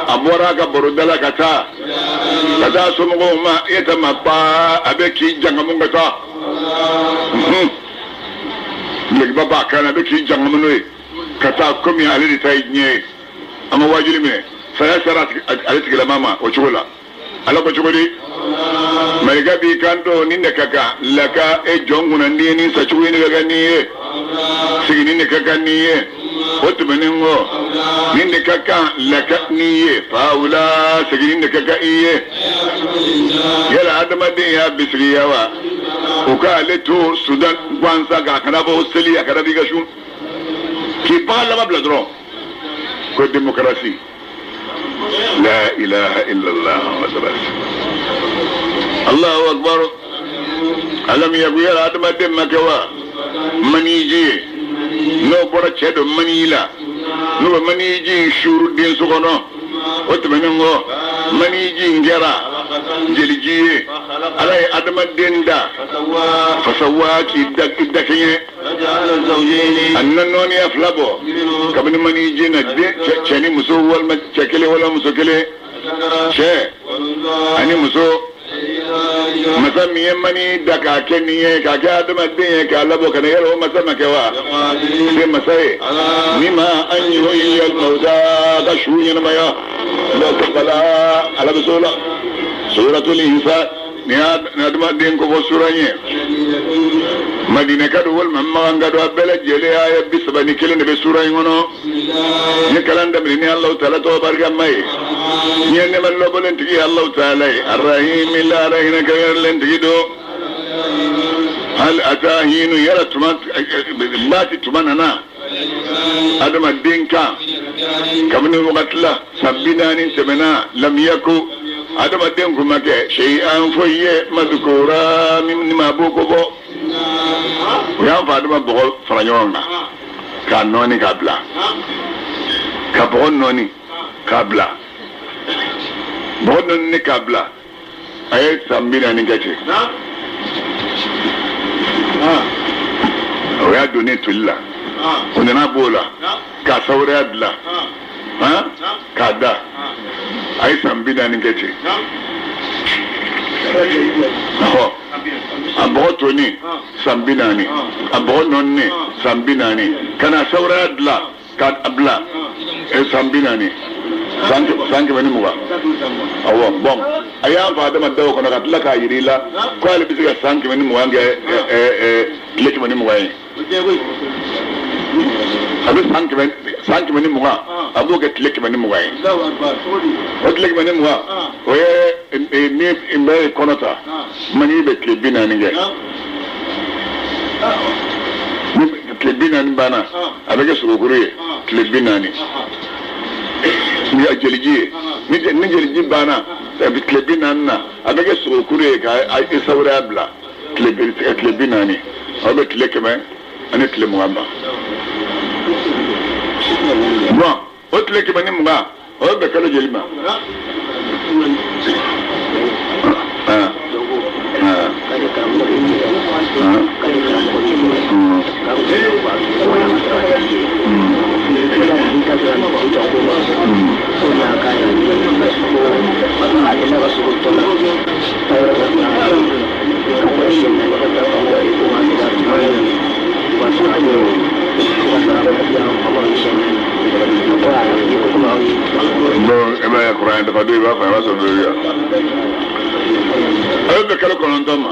a bɔra a ka baroda la ka taa somɔgɔw ma e ta ma pa a bɛ k'i jangamu ka taa dulokiba b'a kan na a bɛ k'i jangamu n'o ye ka taa komi ale de ta ye diɲɛ ye a ma waajuli minɛ saya sera ale tigilama ma o cogo la ala ko cogo di malika b'i kanto nin de ka kan laka e jɔn kunna n'i ye nin sacogo in de ka kan n'i ye sigini de ka kan n'i ye o tɛmɛnen kɔ nin de ka kan laka n'i ye fawula sigini de ka kan i ye yala adamaden y'a bisigiya wa o k'ale to sudan gansan k'a kana bɔ seli a kana b'i ka sun k'i bagan laban bila dɔrɔn ko démocratie. La ilaha illallah Allahu akbar. Alam yaku yala adamaden ma kɛ wa maniji ye n'o bɔra cɛ dɔ maniji la n'o bɛ maniji in suuru den so kɔnɔ o tɛmɛnen kɔ maniji in kɛra jeliji ye ala ye adamaden da fasawa k'i dakɛɲɛ a na nɔɔniya fila bɔ kabini maniji na den cɛ ni muso walima cɛ kelen walima muso kelen cɛ ani muso masa min ye mani da k'a kɛ nin ye k'a kɛ adamaden ye k'a labɔ ka na yala o masa ma kɛ wa se masa ye ni ma an yuhyi al-mawta ka su ɲɛnamaya bala ala bɛ so la suratul insan ni adamaden ko fɔ sura ye Madinɛka don walima Makanka don, a bɛɛ lajɛlen aya 31 de bɛ sura in kɔnɔ. N ye kalan daminɛ ni Alahu taala tɔgɔ barikama ye. N ye nɛɛma lɔbɔlen tigi ye Alahu taala ye. Arahimi lahara hinɛ kɛrɛnkɛrɛnlen tigi don. Hal ata hinu, yala tuma waati tuma nana adamaden kan kabini wagati la san 40 tɛmɛna, lam yaku, adamaden kun ma kɛ shay'an foyi ye mazkura min ni maa b'o ko bɔ. U y'an fa Adama bɔgɔ fara ɲɔgɔn kan k'a nɔɔni k'a bila, ka bɔgɔ nɔɔni k'a bila, bɔgɔ nɔɔni k'a bila, a ye san 40 kɛ ten. O y'a donnen toli la, o nana b'o la k'a sawuraya dilan k'a da, a ye san 40 kɛ ten. Ɔhɔ, a bɔgɔ tonni san 40, a bɔgɔ nɔɔni san 40, ka na sawuraya dilan k'a bila san 40, san 120. Awɔ, bɔn a y'an fa Adama da o kɔnɔ ka tila k'a yir'i la ko ale bɛ se ka san 120 kɛ tile 120 ye. A bɛ san 120, a b'o kɛ tile 120 ye. O tile 120, o ye ni n bɛ kɔnɔ ta, mani bɛ tile 40 kɛ. Ni tile 40 banna, a bɛ kɛ sogokuru ye tile 40, ni jeliji ye. Ni jeliji banna tile 40 na, a bɛ kɛ sogokuru ye ka i sawuraya bila tile 40, aw bɛ tile 120 ma. Bɔn, o tile 120, o bɛ bɛn kalo joli ma? Bon, e b'a ye kuran dafa don, i b'a fɔ i b'a sɔrɔ bɛɛ yan. A bɛ bɛn kalo 9 ma.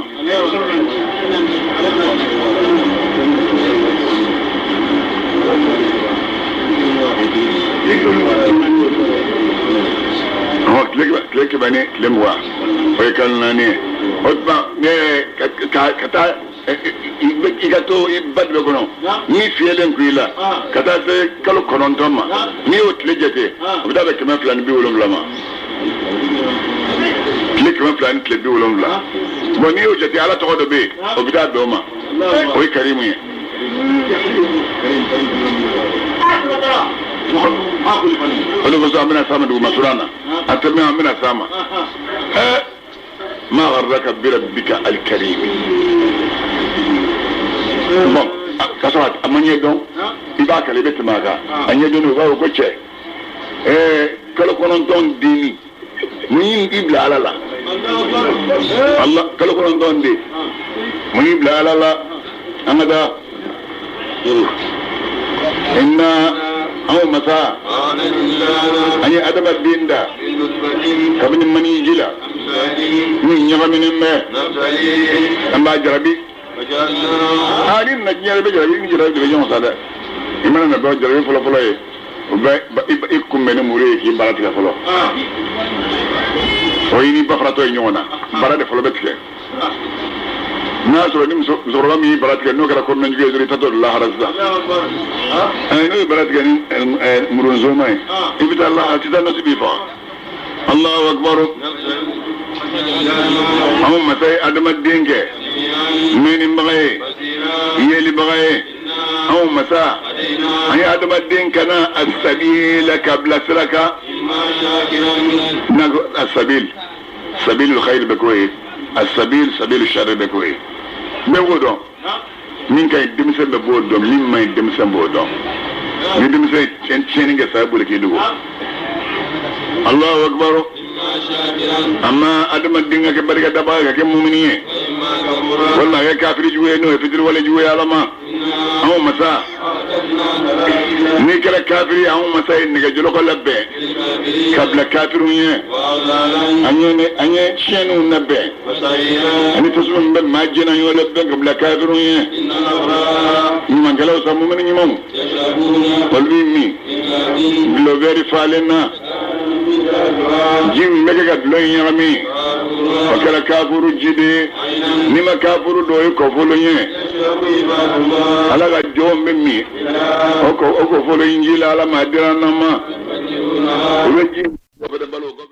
Ɔhɔ, tile kɛmɛ ni tile 20, o ye kalo 4 ye. O tuma ne ka taa i ka to i ba dɛbɛ kɔnɔ ni fiyɛlen kun i la ka taa se kalo 9 ma, n'i y'o tile jate, o bɛ taa bɛn 270 ma, tile 270. Bɔn, n'i y'o jate, Ala tɔgɔ dɔ bɛ yen, o bɛ taa bɛn o ma, o ye Karimu ye. O de kosɔn an bɛna s'a ma duguma suran na, a tɛmɛ an bɛna s'a ma. Ma gharraka bi rabbika alkarim. Bon, k'a sɔrɔ a ma ɲɛ dɔn, i b'a kale, i bɛ tɛmɛ a kan, a ɲɛ dɔn, o b'a fɔ ko cɛ, kalo 9 denni, mun y'i bila Ala la? Allah, kalo 9 den, mun y'i bila Ala la? An ka taa. Inna, anw masa, an ye adamaden da kabini mani ji la min ɲagaminen bɛ, an b'a jarabi. Aa, ni nana diɲɛ, i bɛ jarabi, ni jarabi de bɛ ɲɔgɔn sa dɛ. I mana na dɔrɔn, jarabi fɔlɔ-fɔlɔ ye o bɛ i kunbɛn ni muru ye k'i bara tigɛ fɔlɔ. O y'i ni ba faratɔ ye ɲɔgɔn na, bara de fɔlɔ bɛ tigɛ. N'a y'a sɔrɔ ni musokɔrɔba min y'i bara tigɛ, n'o kɛra kɔnɔnajugu ye dɔrɔn, i taatɔ lahara sisan. N'o ye bara tigɛ ni murunzoma ye, i bɛ taa lahara, tetanɔsi b'i faga. Allahu akbar. Anw masa ye adamaden kɛ mɛnnibaga ye, yelibaga ye. Anw masa, an ye adamaden kana asabila, ka bila sira kan. N'a ko asabil, sabilul khayr bɛ k'o ye, asabil sabilul sharri bɛ k'o ye. Bɛɛ b'o dɔn, min ka ɲi denmisɛn bɛɛ b'o dɔn, min man ɲi denmisɛn b'o dɔn. Ni denmisɛn ye tiɲɛni kɛ, saya boli k'i dogo. Allahu akbar. Amma adamaden ka kɛ barika dabaga, ka kɛ mumini ye walima ka kɛ kafiri jugu ye, n'o ye fitiriwale jugu ye Ala ma. Anw masa, n'i kɛra kafiri, anw masa ye nɛgɛjɔlɔkɔ labɛn ka bila kafiriw ye. An ye siyɛnniw labɛn ani tasuma min bɛ maa jɛnɛ, an y'o labɛn ka bila kafiriw ye. Ɲumankɛlaw sa, mumini ɲumanw, olu bɛ min dulɔ wɛri falen na. Ji min bɛ kɛ ka dulɔ in ɲagami, o kɛra kafuru ji de ye. N'i ma kafuru dɔn, o ye kɔfolo ye. Ala ka jɔnw bɛ min o kɔfolo in ji la. Ala ma dira an ma, o bɛ ji.